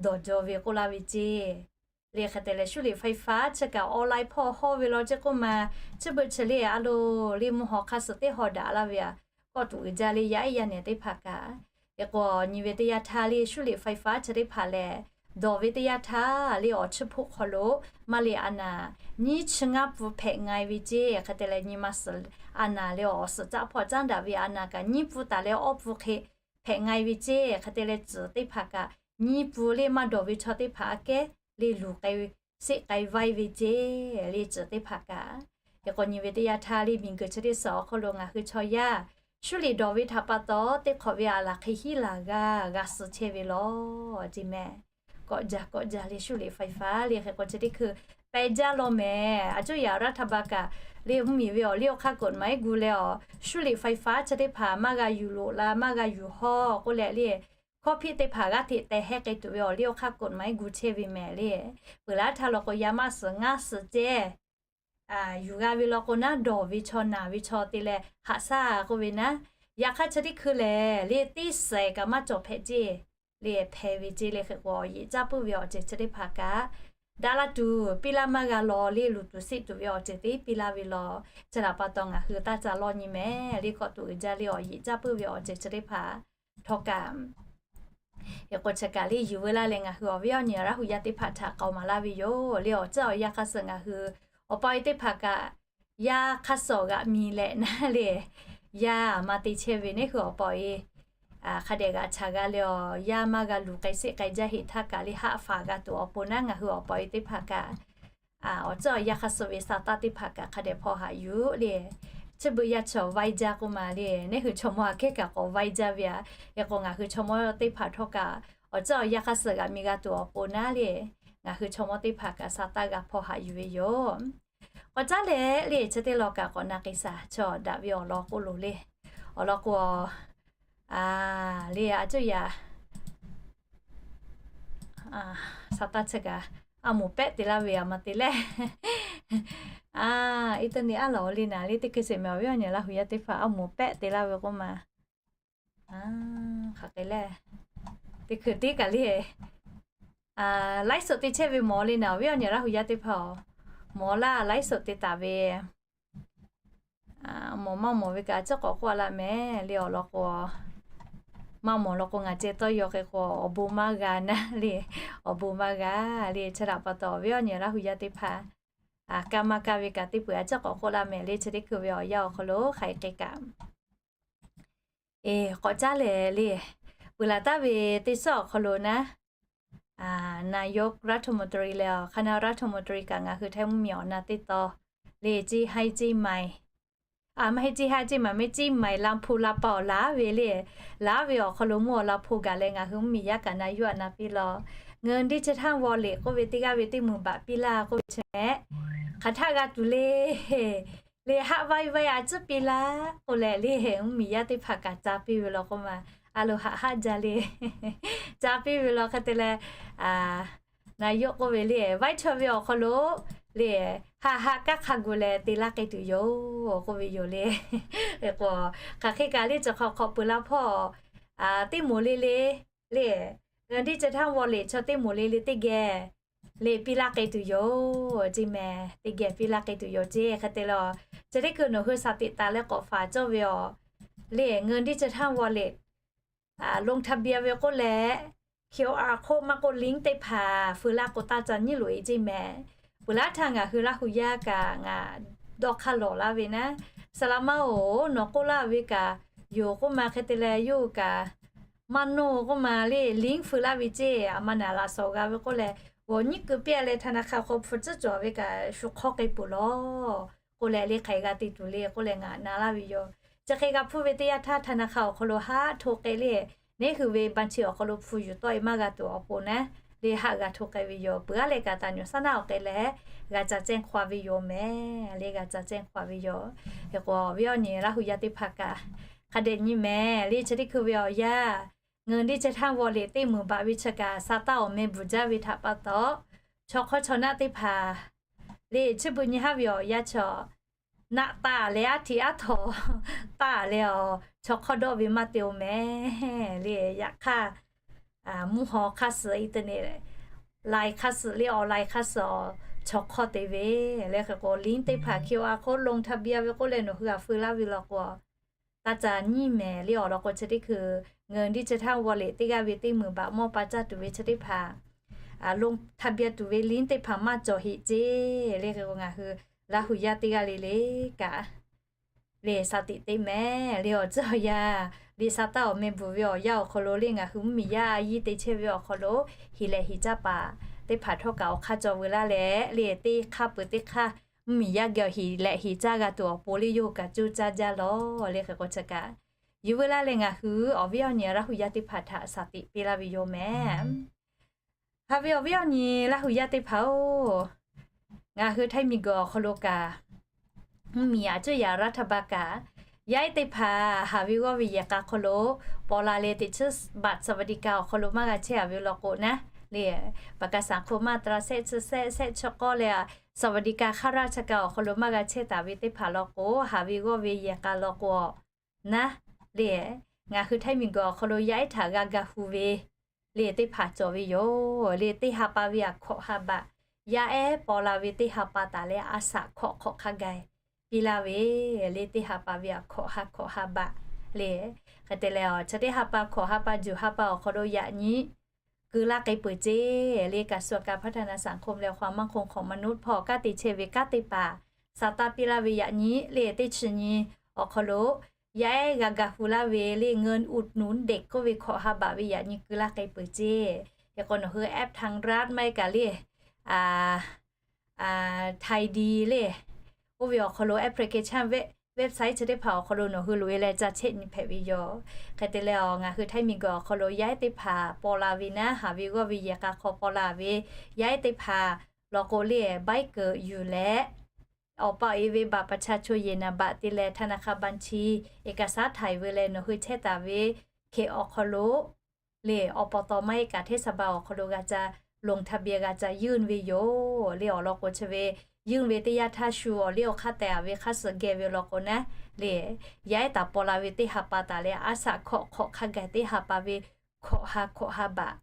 dawˬ jaw ve k'oˆ laˇ ve ceˇ. Le hk'e te leh 修理ไฟฟ้า chi kaꞈ online hpawˇ hawˇ ve law ceˇ k'oˆ ma, chi beuꞈ chi le a lo le mvuhˇ haw hk'aˇ suh teˇ haw daꞈ laˇ ve aꞈ kawˆ tuˬ uiˍ jaˇ le yaˇ ehˉ yaˇ nehˬ teˇ hpaˍ kaꞈ. Hk'e k'o nyi ve teˇ yanˇ htaˇ le 修理ไฟฟ้า chi teˇ hpaˍ lehˬ dawˬ ve teˇ yanˇ htaˇ le awˬ chiˇ hpoˆ hk'aw lo maˇ le a naˍ nyiˇ chi ngaˇ pfuhˍ hpehꞈ nga e ve ceˇ. Hk'e te leh nyi ma suhˍ a naˍ le awˬ suhˍ caˆ hpawˇ caˉ daꞈ ve a naˍ kaꞈ nyiˇ pfuhˍ taˍ leh awˇ pfuhˍ hk'e hpehꞈ nga e ve ceˇ. Hk'e te leh tcuhˍ teˇ hpaˍ kaꞈ nyiˇ pfuhˍ le maˇ dawˬ ve chaw teˇ hpaˍ aꞈ kehˉ le luˬ k'ai sheˆ k'ai vaiˇ ve ceˇ le tcuhˍ teˇ hpaˍ kaꞈ. Hk'e k'o nyi ve teˇ yanˇ htaˇ le miˬguiˬ chi teˇ suhˍ awˬ hk'oˆ lo ngaˬ hui chaw yaˇ 修理 dawˬ ve htaꞈ pa taw teˇ hk'awꞈ ve aˬ laˬ hk'e hiˉ laˬ g'a g'a suh chehˇ ve law ceˇ mehˍ. Kawˆ jaˇ kawˆ jaˇ le 修理ไฟฟ้า le hk'e k'o chi teˇ hkui peh jaˇ law mehˍ. A cuˇ yaꞈ รัฐบาล kaꞈ le mvuhˇ miˬ ve awˬ liˇ awˬ hk'aˇ กฎหมาย gu leh awˬ 修理ไฟฟ้า chi teˇ hpaˍ maˇ g'a yuˬ loꞈ la maˇ g'a yuˬ hawˇ k'oˆ leh le hkawˇ hpiˆ teˇ hpaˍ g'aˇ hteꞈ teh heh k'ai tuˬ ve awˬ liˇ awˬ hk'aˇ กฎหมาย gu chehˇ ve mehˍ le. Peuˬ laˉ htaˇ law k'o yaˇ maˇ suhˍ ngaˇ suhˍ ceˇ yuˬ g'a ve law k'o naˉ dawˬ ve chaw naˬ ve chaw te leh haꞈ shaˉ k'oˆ ve naˉ. Yaꞈ hk'aˇ chi teˇ hkui lehˬ le teˇ shehˍ kaꞈ maˇ cawˬ hpehꞈ ceˇ le hpehꞈ ve ceˇ le hk'e k'o awˬ yeꞈ caˇ puiˉ ve awˬ ceuˬ chi teˇ hpaˍ kaꞈ daꞈ la tuˬ piˇ laˇ maˇ g'a law le luˬ tuˬ seˆ tuˬ ve awˬ ceuˬ teˇ piˇ laˇ ve law. Chi htaꞈ pa taw ngaˬ hui taˇ ca lawˇ nyi mehˍ le kawˆ tuˬ uiˍ jaˇ le awˬ yeꞈ caˇ puiˉ ve awˬ ceuˬ chi teˇ hpaˍ htawˇ kaꞈ Hk'e k'o chi kaꞈ le yuˬ veu laˇ leh ngaˬ hui awˬ viˉ awˬ nyi Laˇ huˍ yaˇ teˇ hpaˍ htaꞈ k'aoˍ maˍ laˇ ve yoˬ le. Awˬ ceuˬ awˬ yanˇ hk'aˇ suh ngaˬ hui awˬ pa awˬ e teˇ hpaˍ kaꞈ yaˇ hk'aˇ suh g'aꞈ mi leh naˉ le yaˇ maˇ te chehˇ ve neˇ hui awˬ pa awˬ e hk'a dehꞈ g'aꞈ chaˍ g'a le awˬ, yaˇ maˇ g'a luˬ k'ai sheˆ k'ai jaˇ heˆ htaˇ kaꞈ le haˆ faˍ g'a tuˬ awˬ pon naˉ, ngaˬ hui awˬ pa awˬ e teˇ hpaˍ kaꞈ awˬ ceuˬ awˬ yanˇ hk'aˇ suh ve sa taˇ teˇ hpaˍ kaꞈ hk'a dehꞈ hpaw haꞈ yuˬ le. Chi beuꞈ yaˇ chaw vaiˇ jaˇ k'oˆ ma le, neˇ hui chaw mawˇ aꞈ kehˉ kaꞈ k'awꞈ vaiˇ jaˇ ve aꞈ. Hk'e k'o ngaˬ hui chaw mawˇ teˇ hpaˍ htawˇ kaꞈ awˬ ceuˬ awˬ yanˇ hk'aˇ suh g'aꞈ mi g'a tuˬ awˬ pon naˉ le, ngaˬ hui chaw mawˇ teˇ hpaˍ kaꞈ sa taˇ g'a hpaw haꞈ yuˬ ve yoˬ. K'awꞈ caˉ leh le chi teˇ lawn kaꞈ k'awꞈ na k'ai shaˍ, chaw daꞈ ve awˬ lawn k'oˆ loˬ le. Awˬ lawn k'o, le a cuˇ yaꞈ sa taˇ chi kaꞈ a moˍ pehˆ te laˇ ve aꞈ ma te leh, a, i te ni a laˬ le naˍ le teˇ hkui sheˍ mehˍ awˬ viˉ awˬ nyi Laˇ hu yaˇ teˇ hpaˍ a moˍ pehˆ te laˇ ve k'oˆ ma. Hk'aˬ hk'e le, teˇ hkui tiˉ kaꞈ le, laiˉ suhˍ te chehˇ ve mawˬ le naˍ awˬ viˉ awˬ nyi Laˇ hu yaˇ teˇ hpaˍ-oˬ, mawˬ laˇ laiˉ suhˍ te taˍ ve mawˬ maˇ mawˬ ve kaꞈ a ciˉ k'awꞈ k'oˆ laˇ mehˍ le. Awˬ lawn k'o, maˇ mawˬ lawn k'o ngaˬ ceh tawˇ yaw hk'e k'o awˬ bon maˇ g'a naˉ le, awˬ bon maˇ g'a le. Chi htaꞈ pa taw awˬ viˉ awˬ nyi Laˇ hu yaˇ teˇ hpaˍ, kaˇ maˇ kaˇ ve kaꞈ teˇ peuˬ a ciˉ k'awꞈ k'oˆ laˇ mehˍ le. Chi teˇ hkui ve awˬ yanˇ awˬ hk'aw lo hk'aˬ hk'e kaꞈ, e, k'awꞈ caˉ lehˍ le, peuˬ laˬ taˍ ve teˇ suhˉ awˬ hk'aw lo naˉ, นายกรัฐมนตรี leh awˬ คณะรัฐมนตรี kaꞈ ngaˬ hui Htaiˇ mvuhˇmiˬ awˬ na teˇ taw le, เชียงราย เชียงใหม่, a, maˇ heˆ เชียงราย เชียงใหม่ maˇ heˆ เชียงใหม่ ลำพูน ลำปาง laˇ ve le, laˇ ve awˬ hk'aw lo mvuhˇ awˬ ลำพูน gaˬ leh ngaˬ hui mvuhˇmiˬ yaˇ kaꞈ na yuˇ a na piˇ law, เงินดิจิทัลวอลเล็ต k'oˆ ve teˇ g'aˇ ve teˇ muiˬ baꞈ piˇ laˇ k'oˆ ve chi mehˍ, hk'aˬ htaˆ g'a tuˬ le le haˆ vaiˇ vaiˇ a ciˉ piˇ laˇ k'oˆ leh le, mvuhˇmiˬ yaˇ teˇ hpaˍ kaꞈ ca piˇ ve law k'oˆ ma, a loˍ haꞈ haˆ jaˇ le, ca piˇ ve law hk'e te leh, na yuˇ k'oˆ ve le, vaiˇ chaw ve awˬ hk'aw lo le, haˆ haˆ kaˇ hk'a gu leh te laˇ k'ai tuˬ yoˬ k'oˆ ve yoˬ le. Hk'e k'o, hk'aˬ hk'e kaꞈ le, chi hk'awꞈ hk'awꞈ peuˬ laˇ hpawˇ teˇ moˍ le le le, เงินดิจิทัลวอลเล็ต chaw teˇ moˍ le le teˇ geh le piˇ laˇ k'ai tuˬ yoˬ ceˇ mehˍ, teˇ geh piˇ laˇ k'ai tuˬ yoˬ ceˇ. Hk'e te leh, chi teˇ hkui nawˬ hui shaˍ tiꞈ taˍ leh k'awꞈ faˍ cawˇ ve awˬ le, เงินดิจิทัลวอลเล็ต ลงทะเบียน ve k'oˆ leh, QR code maˇ k'oˆ ลิงก์ teˇ hpaˍ feu laˇ k'o taˇ ca nyiˉ loꞈ e ceˇ mehˍ. Peuˬ laˇ htaˇ ngaˬ hui Laˇ hu yaˇ kaꞈ ngaˬ dawˇ hk'aˇ lawˬ laˇ ve naˉ, saˍ laꞈ ma-oˬ, nawˬ k'oˆ laˇ ve kaꞈ yoˬ k'oˆ ma hk'e te leh, yawˇ hui kaꞈ maˇ nawˇ k'oˆ ma le, ลิงก์ feu laˇ ve ceˇ, a ma naˍ laꞈ shawˍ g'a ve k'oˆ leh, g'awˬ nyiˉ keu piˇ leh ธนาคาร hk'aw hpu tcuhˉ cawˬ ve kaꞈ shu hk'awˇ k'ai peuˬ law k'oˆ leh le, hk'aˬ hk'e g'a te tuˬ le k'oˆ leh ngaˬ na laˇ ve yoˬ. Chi hk'e g'a hpuˇ ve teˇ yanˇ htaˇ ธนาคาร awˬ hk'aw lo haˆ hto k'ai le, neˇ hui ve บัญชี awˬ hk'aw lo hpu yuˬ tawˆ e maˇ g'a tuˬ awˬ pon naˉ le, haˆ g'a hto k'ai ve yoˬ. Peuˬ aˉ leh kaꞈ taˍ nyuˬ saˉ naˉ awˬ k'ai leh g'a ca cehˇ hk'aw ve yoˬ mehˍ le, g'a ca cehˇ hk'aw ve yoˬ. Hk'e k'o awˬ viˉ awˬ nyi Laˇ hu yaˇ teˇ hpaˍ kaꞈ hk'a dehꞈ nyi mehˍ le, chi teˇ hkui ve awˬ yanˇ เงินดิจิทัลวอลเล็ต teˇ muiˬ baꞈ ve chi kaꞈ sa taˇ awˬ meh bvuhˬ jaˇ ve htaꞈ pa taw, chaw hk'awˇ chaw naˆ teˇ hpaˍ le, chi beuꞈ nyi haˉ ve awˬ yanˇ chaw naˆ taˇ leh aˉ htiꞈ aˉ htawnˍ taˇ leh awˬ chaw hk'awˇ dawˆ ve maˇ te-o mehˍ le. Yaꞈ hk'aˇ, mvuhˇ haw hk'aˇ suh อินเทอร์เน็ต laiˬ hk'aˇ suh le, awˬ laiˬ hk'aˇ suh awˬ chaw hk'awˇ te ve le. Hk'e k'o ลิงก์ teˇ hpaˍ QR code ลงทะเบียน ve k'oˆ leh nawˬ hui a feu laˇ ve law k'o, taˇ ca nyiˇ mehˍ le. Awˬ lawn k'o chi teˇ hkui เงินดิจิทัลวอลเล็ต teˇ g'aˇ ve teˇ muiˬ baꞈ mawˇ pa caˇ tuˬ ve chi teˇ hpaˍ ลงทะเบียน tuˬ ve ลิงก์ teˇ hpaˍ maˇ cawˬ heꞈ ceˇ le. Hk'e k'o ngaˬ hui Laˇ hu yaˇ teˇ g'aˇ le le kaꞈ le shaˍ tiꞈ te mehˍ le. Awˬ ceuˬ awˬ yanˇ le sa taˇ awˬ meh bvuhˬ ve awˬ yanˇ awˬ hk'aw lo le ngaˬ hui mvuhˇmiˬ yaˇ a yiˇ te chehˇ ve awˬ hk'aw lo hiˍ lehˬ hiˍ caˇ paˍ teˇ hpaˍ htawˇ kaꞈ awˬ hk'aˇ cawˬ veu laˇ leh le, teˇ hk'aˇ peuˬ teˇ hk'aˇ mvuhˇmiˬ yaˇ geh awˬ hiˍ lehˬ hiˍ caˇ g'a tuˬ awˬ pon le yawˇ hui kaꞈ coˇ caˇ jaˇ law le. Hk'e k'o chi kaꞈ yuˬ veu laˇ leh ngaˬ hui awˬ viˉ awˬ nyi Laˇ hu yaˇ teˇ hpaˍ htaꞈ shaˍ tiꞈ piˇ laˇ ve yoˬ mehˍ. Haꞈ ve awˬ viˉ awˬ nyi Laˇ hu yaˇ teˇ hpaˍ-oˬ, ngaˬ hui Htaiˇ miˬguiˬ awˬ hk'aw lo kaꞈ mvuhˇmiˬ a cuˇ yaꞈ รัฐบาล kaꞈ yaˇ ehˉ teˇ hpaˍ haˍ ve g'awˇ ve yehˬ k'a hk'aw lo paw la leh teꞈ chiˉ บัตรสวัสดิการ awˬ hk'aw lo maˇ g'a chehˇ a ve law k'o naˉ le, ประกันสังคม มาตรา shehˆ chi shehˆ shehˆ chi k'awˇ leh a สวัสดิการข้าราชการ awˬ hk'aw lo maˇ g'a chehˇ taˍ ve teˇ hpaˍ law k'o, haˍ ve g'awˇ ve yehˬ k'a law k'o naˉ le, ngaˬ hui Htaiˇ miˬguiˬ awˬ hk'aw lo yaˇ ehˉ htaꞈ g'a ga hu ve le teˇ hpaˍ cawˬ ve yoˬ le. Teˇ ha pa ve aꞈ hkawꞈ ha baꞈ, yaˇ ehˉ paw la ve teˇ ha pa taˍ leh a shaꞈ hkawꞈ hk'awꞈ hk'a gaˬ piˇ laˇ ve le. Teˇ ha pa ve aꞈ hkawꞈ ha hkawꞈ ha baꞈ le. Hk'e te leh, chi teˇ ha pa hkawꞈ ha pa juˬ ha pa awˬ hk'aw lo yaꞈ nyi keu laˇ k'ai peuˬ ceˇ le. กระทรวงการพัฒนาสังคม leh ความมั่นคงของมนุษย์ hpawˇ kanˉ te chehˇ ve kanˉ teˇ hpaˍ sa taˇ piˇ laˇ ve yaꞈ nyi le teˇ chi nyi awˬ hk'aw lo yaˇ ehˉ g'a ga hu laˇ ve le เงินอุดหนุนเด็ก k'oˆ ve hkawꞈ ha baꞈ ve yaꞈ nyi keu laˇ k'ai peuˬ ceˇ. Hk'e k'o nawˬ hui app ไทยรัฐ maˇ heˆ kaꞈ le Thai Dee le, oˇ ve awˬ hk'aw lo application, website chi teˇ hpaˍ awˬ hk'aw lo nawˬ hui loꞈ e leh ca cheˆ nyi hpehꞈ ve yoˬ. Hk'e te leh, ngaˬ hui Htaiˇ miˬguiˬ awˬ hk'aw lo yaˇ ehˉ teˇ hpaˍ paw la ve naˉ, haˍ ve g'awˇ ve yehˬ k'a hk'aw paw la ve yaˇ ehˉ teˇ hpaˍ law k'o le, ใบเกิด yuˬ leh, awˬ pa awˬ e ve บัตรประชาชน yehˬ นามบัตร te leh ธนาคารบัญชี เอกสาร ถ่าย ve leh nawˬ hui chehˇ taˍ ve hkeꞈ awˬ hk'aw lo le, awˬ pa taw maˇ heˆ kaꞈ เทศบาล awˬ hk'aw lo g'a ca ลงทะเบียน g'a ca ยื่น ve yoˬ le. Awˬ lawn k'o chi ve ยื่น ve teˇ yanˇ htaˇ shu awˬ liˇ awˬ hk'aˇ tehˬ a ve hk'aˇ suh geh ve law k'o naˉ le, yaˇ ehˉ taˍ paw la ve teˇ ha pa taˍ leh a shaꞈ hkawꞈ hk'awꞈ hk'a gaˬ teˇ ha pa ve hkawꞈ ha hkawꞈ ha baꞈ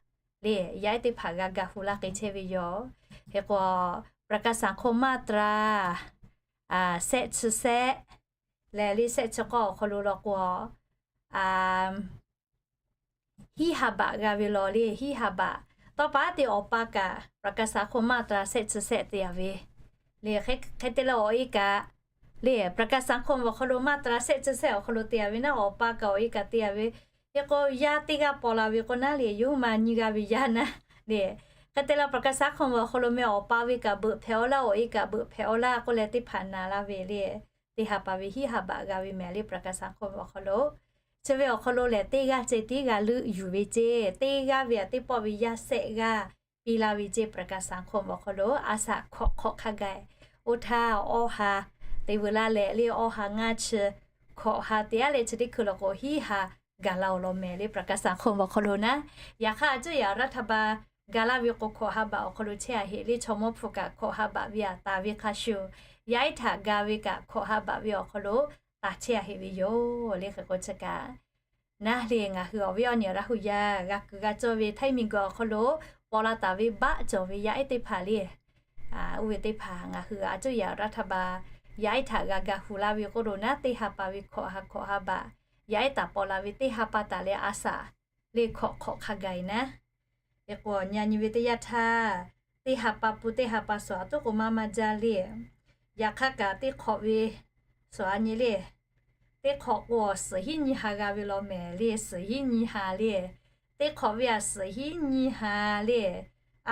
le, yaˇ ehˉ teˇ hpaˍ g'a ga hu laˇ k'ai chehˇ ve yoˬ. Hk'e k'o, ประกันสังคม มาตรา shehˆ chi shehˆ leh le shehˆ chi k'awˇ awˬ hk'aw lo law k'o hiˉ ha baꞈ g'a ve law le, hiˉ ha baꞈ. Tawˇ pa te awˬ pa kaꞈ ประกันสังคม มาตรา shehˆ chi shehˆ te a ve le. Hk'e te leh awˬ e kaꞈ le, ประกันสังคม awˬ hk'aw lo มาตรา shehˆ chi shehˆ awˬ hk'aw lo te a ve naˉ, awˬ pa kaꞈ awˬ e kaꞈ te a ve. Hk'e k'o yaˇ teˇ g'aˇ paw la ve k'o naˉ le, yawˇ hui ma nyi g'a ve yaˇ naˉ le. Hk'e te leh ประกันสังคม awˬ hk'aw lo meh awˬ pa ve kaꞈ beuꞈ hpehꞈ aw laˇ, awˬ e kaꞈ beuꞈ hpehꞈ aw laˇ k'oˆ leh teˇ hpaˍ na laˇ ve le. Teˇ ha pa ve hiˉ ha baꞈ g'a ve meh le ประกันสังคม awˬ hk'aw lo. Chi ve awˬ hk'aw lo lehˬ teˇ g'aˇ ceh tiˉ g'a leuˆ yuˬ ve ceˇ, teˇ g'aˇ ve aꞈ teˇ pawˆ ve yaˇ shehˆ g'aˇ piˇ laˇ ve ceˇ ประกันสังคม awˬ hk'aw lo a shaꞈ hkawꞈ hk'awꞈ hk'a gaˬ. Oˇ htaˇ awˇ ha te veu laˇ leh le, awˇ ha ngaˇ chi hkawꞈ ha te aˉ leh chi teˇ hkui law k'o hiˉ ha gaˬ la awˬ lawn meh le ประกันสังคม awˬ hk'aw lo naˉ. Yaꞈ hk'aˇ a cuˇ yaꞈ รัฐบาล ga laˇ ve k'o hkawꞈ ha baꞈ awˬ hk'aw lo chehˇ a heꞈ le, chaw mawˇ hpu kaꞈ hkawꞈ ha baꞈ ve aꞈ taˍ ve hk'a shuˍ, yaˇ ehˉ htaꞈ ga ve kaꞈ hkawꞈ ha baꞈ ve awˬ hk'aw lo taˍ chehˇ a heꞈ ve yoˬ le. Hk'e k'o chi kaꞈ naˉ le, ngaˬ hui awˬ viˉ awˬ nyi Laˇ hu yaˇ g'a kuiˬ g'a cawˇ ve Htaiˇ miˬguiˬ awˬ hk'aw lo paw la taˍ ve baˆ cawˬ ve yaˇ ehˉ teˇ hpaˍ le, oˇ ve teˇ hpaˍ ngaˬ hui a cuˇ yaꞈ รัฐบาล yaˇ ehˉ htaꞈ g'a ga hu laˇ ve k'oˆ lo naˉ, teˇ ha pa ve hkawꞈ ha hkawꞈ ha baꞈ, yaˇ ehˉ taˍ paw la ve teˇ ha pa taˍ leh a shaꞈ le hkawꞈ hk'awꞈ hk'a gaˬ e naˉ. Hk'e k'o nyi a nyi ve teˇ yanˇ htaˇ, teˇ ha pa pun teˇ ha pa suhˍ a tuˉ k'o maˇ maˇ jaˇ le. Yaꞈ hk'aˇ kaꞈ teˇ hk'awꞈ ve suhˍ a nyi le, teˇ hk'awꞈ k'o suhˍ hiˉ nyi ha g'a ve law meh le, suhˍ hiˉ nyi ha le. Teˇ hk'awꞈ ve aꞈ suhˍ hiˉ nyi ha le.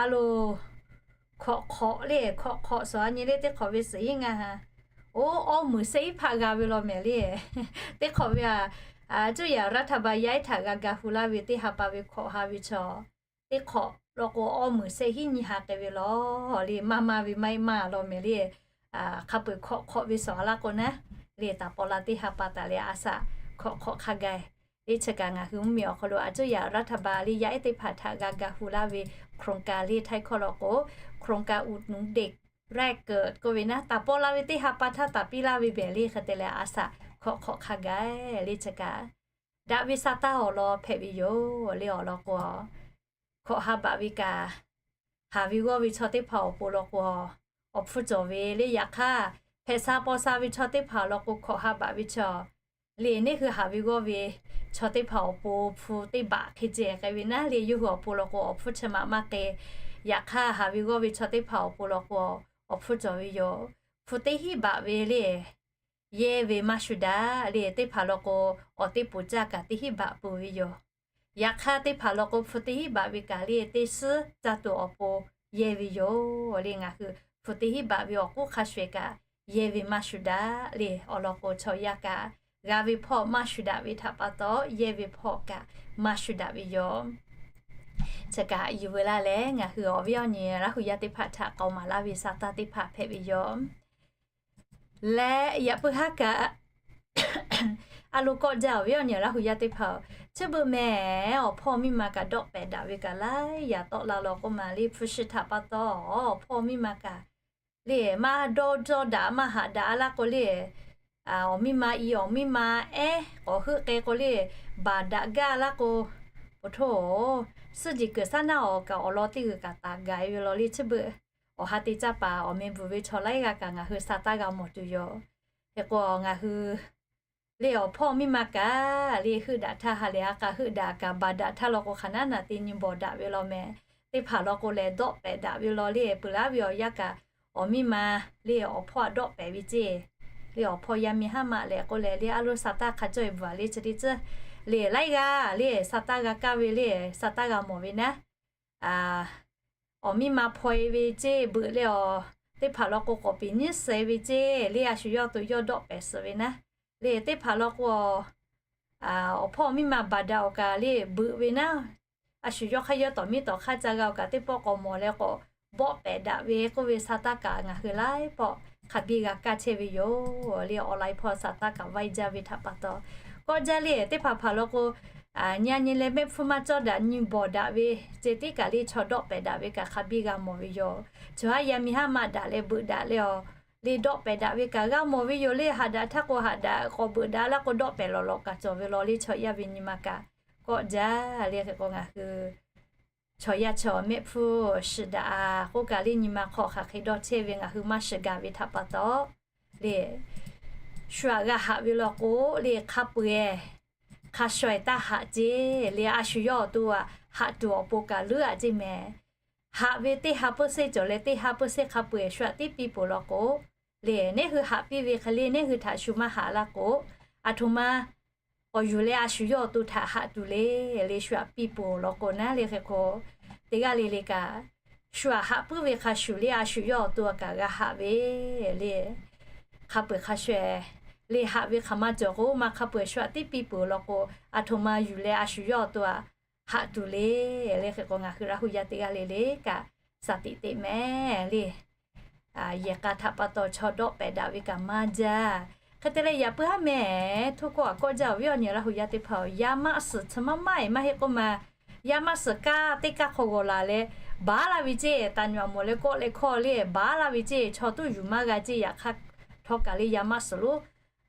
A lo, hkawꞈ hk'awꞈ le, hkawꞈ hk'awꞈ suhˍ a nyi le, teˇ hk'awꞈ ve suhˍ hiˉ ngaˇ ha. Oˇ, awˇ muiˬ shehˆ hiˉ hpaˆ g'a ve law meh le. Teˇ hk'awꞈ ve aꞈ, a cuˇ yaꞈ รัฐบาล yaˇ ehˉ htaꞈ g'a ga hu laˇ ve teˇ ha pa ve hkawꞈ ha ve chaw, teˇ hk'awꞈ law k'o awˇ muiˬ shehˆ hiˉ nyi ha k'ai ve law le. Maˇ maˇ ve maˇ heˆ maˇ law meh le. Hk'a peu-eˬ hkawꞈ hk'awꞈ ve suhˍ a laˇ k'o naˉ le, taˍ paw la teˇ ha pa taˍ leh a shaꞈ hkawꞈ hk'awꞈ hk'a gaˬ le. Chi kaꞈ ngaˬ hui mvuhˇmiˬ awˬ hk'aw lo a cuˇ yaꞈ รัฐบาล le yaˇ ehˉ teˇ hpaˍ htaꞈ g'a ga hu laˇ ve โครงการ le Htaiˇ hkawˇ law k'o โครงการอุดหนุนเด็กแรกเกิด k'oˆ ve naˉ, taˍ paw la ve teˇ ha pa htaˇ taˍ piˇ laˇ ve behˬ le. Hk'e te leh a shaꞈ hkawꞈ hk'awꞈ hk'a gaˬ le. Chi kaꞈ daꞈ ve sa taˇ awˬ lawn hpehꞈ ve yoˬ le. Awˬ lawn k'o, hkawꞈ ha baꞈ ve kaꞈ, haˍ ve g'awˇ ve chaw teˇ hpaˍ awˬ pon law k'o, awˬ hpfuhˇ cawˬ ve le. Yaꞈ hk'aˇ, hpehꞈ sha paw sha ve chaw teˇ hpaˍ law k'o hkawꞈ ha baꞈ ve chaw le. Neˇ hui haˍ ve g'awˇ ve chaw teˇ hpaˍ awˬ pon hpu teˇ baꞈ hk'e ceh k'ai ve naˉ le, yawˇ hui awˬ pon law k'o awˬ hpfuhˇ chi ma maˇ k'ai. Yaꞈ hk'aˇ, haˍ ve g'awˇ ve chaw teˇ hpaˍ awˬ pon law k'o, awˬ hpfuhˇ cawˬ ve yoˬ. Hpu teˇ hinˉ baꞈ ve le, yehˇ ve maˇ shuˍ daꞈ le. Teˇ hpaˍ law k'o, awˬ teˇ poˍ caˇ kaꞈ teˇ hinˉ baꞈ peuˬ ve yoˬ. Yaꞈ hk'aˇ, teˇ hpaˍ law k'o hpu teˇ hinˉ baꞈ ve kaꞈ le, teˇ suhˉ caˇ tuˬ awˬ pon yehˇ ve yoˬ le. Ngaˬ hui hpu teˇ hinˉ baꞈ ve awˬ k'oˆ hk'a shuˍ eˬ kaꞈ yehˇ ve maˇ shuˍ daꞈ le. Awˬ lawn k'o, chaw yaˇ kaꞈ g'a ve hpawˇ maˇ shuˍ daꞈ ve htaꞈ pa taw, yehˇ ve hpawˇ kaꞈ maˇ shuˍ daꞈ ve yoˬ. Chi kaꞈ yuˬ veu laˇ leh, ngaˬ hui awˬ viˉ awˬ nyi Laˇ hu yaˇ teˇ hpaˍ htaꞈ k'aoˍ maˍ laˇ ve sa taˇ teˇ hpaˍ hpehꞈ ve yoˬ. Leh yaꞈ puiˉ haˉ kaꞈ, a lo kawˆ jaˇ awˬ viˉ awˬ nyi Laˇ hu yaˇ teˇ hpaˍ-oˬ, chi beuꞈ meh awˬ hpawˇ miˇ ma kaꞈ dawˆ pehꞈ daꞈ ve kaꞈ laiˉ yaꞈ tawˆ la law k'oˆ ma le. Hpu shi htaꞈ pa taw awˬ hpawˇ miˇ ma kaꞈ le, maˇ dawˇ dawˇ daꞈ maˇ haꞈ daꞈ laˇ k'o le, awˬ miˇ ma i awˬ miˇ ma ehˉ k'awꞈ heuˆ k'ai k'o le, baˬ daꞈ gaˇ laˇ k'o, po htoˇ, suhˉ jeˬ kuiˬ shaˉ naˆ awˬ kaꞈ awˬ lawn teˇ g'uiˬ kaꞈ taˍ gaˬ e ve law le. Chi beuꞈ awˬ ha te caˇ paˍ awˬ meh bvuhˬ ve chaw laiˉ g'aˇ kaꞈ ngaˬ hui sa taˇ g'a mawˬ tuˬ yoˬ. Hk'e k'o ngaˬ hui le awˬ hpawˇ miˇ ma kaꞈ le heuˆ daꞈ htaˇ ha lehˬ a k'a heuˆ daꞈ kaꞈ baˬ daꞈ htaˇ law k'o hk'aˬ naˉ naˬ te nyi bawˬ daꞈ ve law meh. Teˇ hpaˍ law k'o lehˬ dawˆ pehꞈ daꞈ ve law le. Peuˬ laˇ ve awˬ yanˇ kaꞈ awˬ miˇ ma le awˬ hpawˇ aꞈ dawˆ pehꞈ ve ceˇ le awˬ hpawˇ yaˇ miˇ haˉ maˆ leh k'oˆ leh le a loˉ sa taˇ hk'a cawˇ e bvuhˬ a le chi teˇ tcuhˇ le laiˉ g'aˇ le sa taˇ g'a kaˇ ve le sa taˇ g'a mawˬ ve naˉ, awˬ miˇ ma hpaw e ve ceˇ beuꞈ le awˬ teˇ hpaˍ law k'o k'awꞈ piˍ nyiˉ suh e ve ceˇ le a shu yawˇ to yawˇ dawˆ pehˍ suhˍ ve naˉ, le teˇ hpaˍ law k'o awˬ hpawˇ awˬ miˇ ma baˬ daꞈ awˬ kaꞈ le beuꞈ ve naˉ, a shu yawˇ hk'aˇ yawˇ tawˍ miˉ tawˍ hk'aˇ ca g'a awˬ kaꞈ teˇ pawˆ k'awꞈ mawˬ leh k'awꞈ bawˆ pehˍ daꞈ ve k'oˆ ve sa taˇ kaꞈ ngaˬ hui laiˉ pawˆ hk'a biˇ g'a kaˇ chehˇ ve yoˬ le awˬ laiˉ hpawˇ sa taˇ kaꞈ vaiˇ jaˇ ve htaꞈ pa taw. Kawˆ jaˇ le teˇ hpaˍ hpaˍ law k'o, nyi a nyi leh mehˆ hpfuhˇ maˇ cawˇ daꞈ nyi bawˬ daꞈ ve, ceh tiˉ kaꞈ le chaw dawˆ pehˍ daꞈ ve kaꞈ hk'a biˇ g'a mawˬ ve yoˬ. Chaw haˉ yaˇ miˇ haˉ maˆ daꞈ leh beuꞈ daꞈ leh awˬ le dawˆ pehˍ daꞈ ve kaꞈ g'a mawˬ ve yoˬ le haꞈ daꞈ htaˇ k'o haꞈ daꞈ k'awꞈ beuꞈ daꞈ laˇ k'o dawˆ pehˍ lawˬ lawꞈ kaꞈ cawˬ ve law le chaw yaˇ ve nyi ma kaꞈ kawˆ jaˇ le hk'e k'o ngaˬ hui chaw yaˇ chaw mehˆ hpfuhˇ shiˍ daꞈ a k'oˆ kaꞈ le nyi ma hk'aw hk'aˬ hk'e dawˇ chehˇ ve ngaˬ hui maˇ shiˍ gaˬ ve htaꞈ pa taw le shu aꞈ g'a haꞈ ve law k'o le hk'a peu-eˬ hk'a shaw-eˬ taˇ haꞈ ceˇ le a shu yawˇ awˬ to aꞈ haꞈ tuˬ awˬ pon kaꞈ leuˉ aꞈ ceˇ mehˍ. Haꞈ ve teˇ ha peuˇ seˇ cawˬ leh teˇ ha peuˇ seˇ hk'a peu-eˬ shu aꞈ tiˉ piˇ peuˬ law k'o le nehˉ hui haꞈ piˇ ve hk'e le nehˉ hui htaꞈ shu maˇ haꞈ laˇ k'o, aˬ htoꞈ ma k'awꞈ yuˬ leh a shu yawˇ awˬ to htaꞈ haꞈ tuˬ le le shu aꞈ piˇ peuˬ law k'o naˉ le hk'e k'o, teˇ g'aˇ le le kaꞈ shu aꞈ haꞈ puiˉ ve hk'a shuˍ le a shu yawˇ awˬ to kaꞈ g'a haꞈ ve le hk'a peu-eˬ hk'a shaw-eˬ le haꞈ ve hk'aˬ ma cawˬ k'o maˇ hk'a peu-eˬ shu aꞈ tiˉ piˇ peuˬ law k'o, aˬ htoꞈ ma yuˬ leh a shu yawˇ awˬ to aꞈ haꞈ tuˬ le le hk'e k'o ngaˬ hui Laˇ hu yaˇ teˇ g'aˇ le le kaꞈ shaˍ tiꞈ teꞈ mehˍ le. Yehˬ k'a htaꞈ pa taw chaw dawˆ pehˍ daꞈ ve kaꞈ maˇ jaˇ. Hk'e te leh yaꞈ puiˉ haˉ mehˍ htoˇ kawˆ aꞈ kawˆ jaˇ awˬ viˉ awˬ nyi Laˇ hu yaˇ teˇ hpaˍ-oˬ, yaˇ maˆ suhˍ chi maˇ maˇ-eˬ maˇ heˆ k'oˆ ma, yaˇ maˆ suhˍ kaˇ teˇ kaˇ hk'aw g'awˬ laˬ leh baˬ laˇ ve ceˇ, taˍ nyi awˬ mawˬ leh kawˆ leh hkawˇ le baˬ laˇ ve ceˇ, chaw tuˉ yuˬ maˇ g'a ceˇ, yaꞈ hk'aˇ htawˇ kaꞈ le yaˇ maˆ suhˍ lonˉ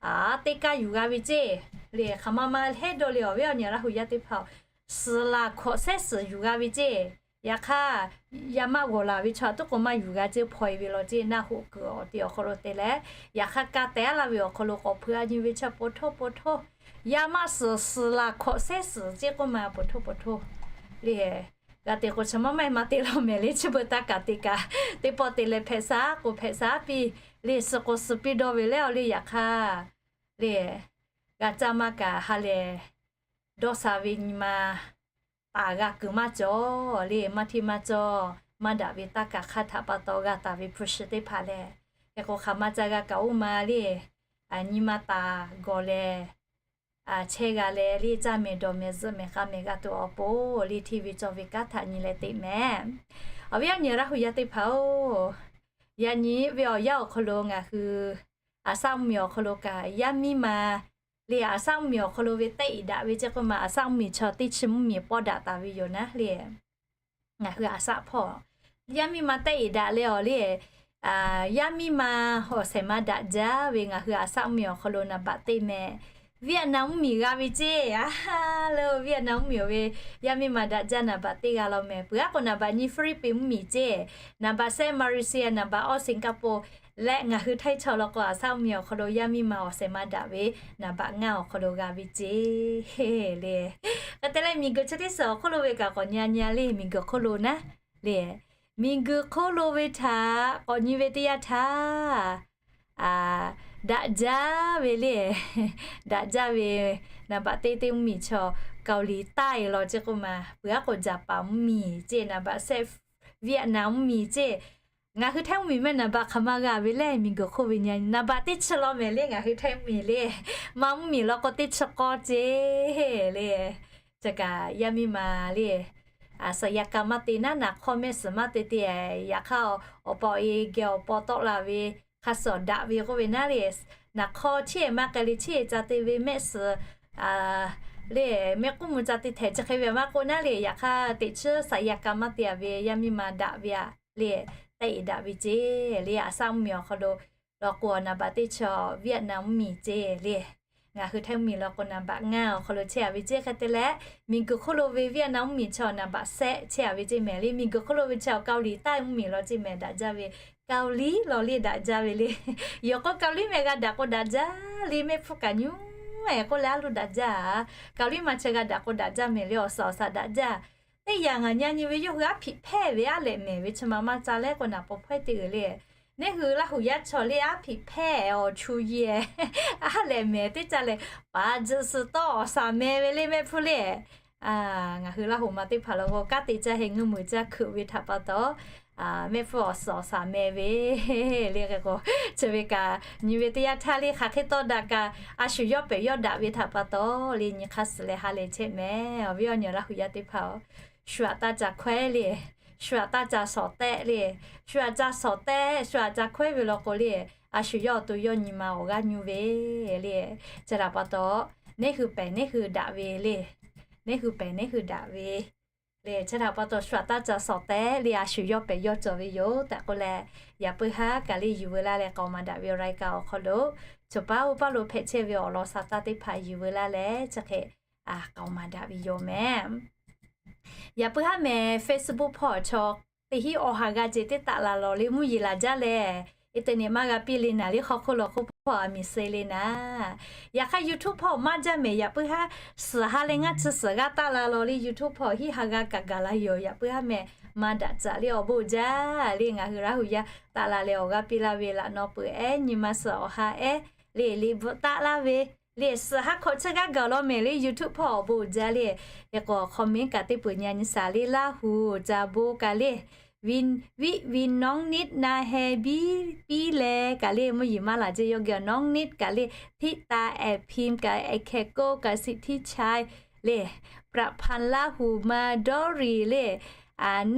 teˇ kaˇ yuˬ g'a ve ceˇ le hk'aˬ ma ma hehˉ dawˇ le awˬ viˉ awˬ nyi Laˇ hu yaˇ teˇ hpaˍ-oˬ, suhˍ laˬ hkawꞈ sehˉ suhˍ yuˬ g'a ve ceˇ. Yaꞈ hk'aˇ yaˇ maˆ g'awˬ laˬ ve chaw tuˉ k'o maˇ yuˬ g'a ceˇ, hpaw-e ve law ceˇ naˆ hoꞈ kuiˬ awˬ te awˬ hk'aw lo te leh, yaꞈ hk'aˇ kaˇ tehˉ laˇ ve awˬ hk'aw lo k'awꞈ hpeuꞈ a nyi ve chaw po htoˇ po htoˇ, yaˇ maˆ suhˍ suhˍ laˬ hkawꞈ sehˉ suhˍ ceˇ k'oˆ ma po htoˇ po htoˇ le g'a te k'o chi maˇ maˇ-e ma te law mehˍ le chi beuꞈ taˇ kaꞈ te kaꞈ teˇ pawˆ te leh hpehꞈ shaˉ k'o hpehꞈ shaˉ piˇ le suhˍ k'o suhˍ piˇ dawˇ ve le awˬ le yaꞈ hk'aˇ le g'a caˇ maˇ kaꞈ ha lehˬ dawˇ sha ve nyi ma taˍ g'a kuiˬ maˇ cawˬ le maˇ hteˇ maˇ cawˇ maˇ daꞈ ve taˇ kaꞈ hk'aˇ htaꞈ pa taw g'a taˍ ve hpu shi teˇ hpaˍ lehˬ, hk'e k'o hk'aˬ ma ca g'a kaꞈ oˇ ma le nyi ma taˍ gawˬ leh chehˇ g'a leh le caˇ mehˍ dawˬ mehˍ zuhꞈ mehˍ k'a mehˍ g'a tuˬ awˬ pon le hteˇ ve cawˇ ve kanˉ htaꞈ nyi leh teꞈ mehˍ. Awˬ viˉ awˬ nyi Laˇ hu yaˇ teˇ hpaˍ-oˬ, yaꞈ nyi ve awˬ yanˇ awˬ hk'aw lo ngaˬ hui aˍ saˆ mvuhˇmiˬ awˬ hk'aw lo kaꞈ yaˇ miˇ ma le aˍ saˆ mvuhˇmiˬ awˬ hk'aw lo ve tehˆ iˍ daꞈ ve ceˇ k'oˆ ma aˍ saˆ mvuhˇmiˬ chaw teˇ chi mvuhˇmiˬ pawˆ daꞈ taˍ ve yoˬ naˉ le. Ngaˬ hui aˍ saˆ hpawˇ yaˇ miˇ ma tehˆ iˍ daꞈ leh awˬ le, yaˇ miˇ ma awˬ shehˍ ma daꞈ jaˇ ve ngaˬ hui aˍ saˆ mvuhˇmiˬ awˬ hk'aw lo naˍ baꞈ teˇ meh Vietnam mvuhˇmiˬ g'a ve ceˇ. A le, Vietnam mvuhˇmiˬ awˬ ve yaˇ miˇ ma daꞈ jaˇ naˍ baꞈ teˇ g'a law meh. Peuˬ aˉ k'o naˍ baꞈ nyi Philippines mvuhˇmiˬ ceˇ, naˍ baꞈ shehˆ Malaysia, naˍ baꞈ awˇ Singapore leh ngaˬ hui htaiˇ chaw law k'o aˍ saˆ mvuhˇmiˬ awˬ hk'aw lo yaˇ miˇ ma awˬ shehˍ ma daꞈ ve naˍ baꞈ ngaˇ awˬ hk'aw lo g'a ve ceˇ le. Hk'e te leh miˬguiˬ chi teˇ suhˍ awˬ hk'oˆ lo ve kaꞈ k'awꞈ nyi a nyi a le miˬguiˬ hk'oˆ lo naˉ le. Miˬguiˬ hk'oˆ lo ve htaꞈ k'awꞈ nyi ve teˇ yanˇ htaˇ, daꞈ jaˇ ve le, daꞈ jaˇ ve naˍ baꞈ teˇ teˇ mvuhˇmiˬ chaw Kaoˍliˍtaˆ law ceˇ k'oˆ ma, peuˬ aˉ k'o Jaˍpaˍ mvuhˇmiˬ ceˇ, naˍ baꞈ shehˆ Vietnam mvuhˇmiˬ ceˇ. Ngaˬ hui htaiˇ mvuhˇmiˬ meh naˍ baꞈ hk'aˬ ma g'a ve le miˬguiˬ hk'oˆ ve nyi naˍ baꞈ teˇ chi law meh le ngaˬ hui htaiˇ mvuhˇmiˬ le. Ma mvuhˇmiˬ law k'o teˇ chi k'awˇ ceˇ le. Chi kaꞈ yaˇ miˇ ma le, aˍ saˍ yaꞈ ka maˇ te naˉ, naˍ hk'awˇ mehˆ suhˍ maˇ te te, yaꞈ hk'aˇ awˬ pa awˬ e geh awˬ paw tawˆ la ve hk'a suhˍ daꞈ ve k'oˆ ve naˉ le, naˍ hk'awˇ chiˇ ehˍ maˇ k'ai le chiˇ ehˍ ca te ve mehˆ suhˍ le, mehˆ k'uˉ mvuh ca te htehꞈ chi hk'e ve maˇ k'oˆ naˉ le, yaꞈ hk'aˇ teꞈ chiˉ saˍ yaꞈ ka maˇ te a ve yaˇ miˇ ma daꞈ ve aꞈ le, tehˆ iˍ daꞈ ve ceˇ le. Aˍ saˆ mvuhˇmiˬ awˬ hk'aw lo law k'o naˍ baꞈ teˇ chaw Vietnam mvuhˇmiˬ ceˇ le. Ngaˬ hui htaiˇ mvuhˇmiˬ law k'o naˍ baꞈ ngaˇ awˬ hk'aw lo chehˇ a ve ceˇ. Hk'e te leh miˬguiˬ hk'oˆ lo ve Vietnam mvuhˇmiˬ chaw naˍ baꞈ shehˆ chehˇ a ve ceˇ meh le. Miˬguiˬ hk'oˆ lo ve chaw Kaoˍliˍtaˆ mvuhˇmiˬ law ceˇ meh daꞈ jaˇ ve, Kaoˍliˍ law le daꞈ jaˇ ve le. Yawˬ k'o Kaoˍliˍ meh g'a daꞈ k'o daꞈ jaˇ le, mehˆ hpfuhˇ kaꞈ nyi ehˍ k'oˆ leh a loˍ daꞈ jaˇ. Kaoˍliˍ ma chi g'a daꞈ k'o daꞈ jaˇ meh le, awˬ suhˍ awˬ suhˍ daꞈ jaˇ. Teˇ yanˇ ngaˬ nyi a nyi ve yawˇ hui aˉ hpiꞈ hpehˇ ve aˉ lehꞈ mehˍ ve chi ma maˇ ca leh k'o naˍ paw hpawehˇ te uiˍ le Neˇ hui Laˇ huˍ yaˇ chaw le aˉ hpiꞈ hpehˇ awˬ chu yehˬ aˉ lehˬ mehˍ teˇ caˇ lehˬ, paˍ tzuhꞈ suhˍ tawˆ awˬ saˍ meh ve le mehˆ hpfuhˇ le. Ngaˬ hui Laˇ huˍ ma teˇ hpaˍ law k'o, kanˉ te caˇ heh ngeuˇ muiˬ caˇ hkeuꞈ ve htaꞈ pa taw, mehˆ hpfuhˇ awˬ suhˍ awˬ saˍ meh ve le. Hk'e k'o, chi ve kaꞈ nyi ve teˇ yanˇ htaˇ le hk'aˬ hk'e tawˇ daꞈ kaꞈ, a shu yawˇ pehˬ yawˇ daꞈ ve htaꞈ pa taw le, nyi hk'aˇ suh leh ha lehˬ chehˇ mehˍ. Awˬ viˉ awˬ nyi Laˇ huˍ yaˇ teˇ hpaˍ-oˬ, shu aꞈ taˇ ca hkawehˉ le, shu aꞈ taˇ ca shawˍ tehˆ le, shu aꞈ ca shawˍ tehˆ shu aꞈ ca hkawehˉ ve law k'o le, a shu yawˇ awˬ to yawˇ nyi ma awˬ g'aˇ nyu ve le. Chi htaꞈ pa taw, neˇ hui pehˬ neˇ hui daꞈ ve le. Neˇ hui pehˬ neˇ hui daꞈ ve le. Chi htaꞈ pa taw shu aꞈ taˇ ca shawˍ tehˆ le, a shu yawˇ pehˬ yawˇ cawˬ ve yoˬ tehꞈ k'oˆ leh, yaꞈ puiˉ haˉ kaꞈ le yuˬ veu laˇ leh k'aoˍ maˍ daꞈ ve awˬ รายการ awˬ hk'aw lo, chaw paˉ oˇ paˉ lo hpehꞈ chehˇ ve awˬ lawn sa taˇ teˇ hpaˍ yuˬ veu laˇ leh chi hk'e k'aoˍ maˍ daꞈ ve yoˬ mehˍ. Yaꞈ puiˉ haˉ mehˍ Facebook hpawˇ chaw teˇ hinˉ awˬ ha g'a ceh teˇ taˆ la law le mvuhˇ yeˬ laˬ jaˇ leh, internet maˇ g'a piˇ le naˍ le, hk'aw hk'oˆ law hk'oˆ hpawˇ a miˬ suh le naˍ. Yaꞈ hk'aˇ YouTube hpawˇ maˇ jaˇ mehˍ. Yaꞈ puiˉ haˉ suhˍ ha leh ngaˇ chi suhˍ g'aˇ taˆ la law le YouTube hpawˇ hinˉ ha g'a kaꞈ gaˬ la yoˬ. Yaꞈ puiˉ haˉ mehˍ maˇ daꞈ caꞈ le awˬ bon jaˇ le. Ngaˬ hui Laˇ huˍ yaˇ taˆ la leh awˬ g'aˇ piˇ laˇ ve laꞈ naw peuˬ ehˉ nyi ma suhˍ awˬ ha ehˉ le le bvuhꞈ taˆ laˇ ve le suhˍ ha hkawꞈ chi g'aˇ gaˬ law mehˍ le YouTube hpawˇ awˬ bon jaˇ le. Hk'e k'o comment kaꞈ teˇ peuˬ nyi nyi shaˍ le Laˇ huˍ ca bon kaꞈ le, viˆ viˆ viˆ nawˉ niˆ na heh biˇ piˇ leh kaꞈ le mvuhˇ yeˬ maˇ laˬ ceh yawˇ geh nawˉ niˆ kaꞈ le, ธิดา แอบพิมพ์ kaꞈ ไอ้แขกโก้ kaꞈ สิทธิชัย le, ประพันธ์ Laˇ huˍ มา Doris le,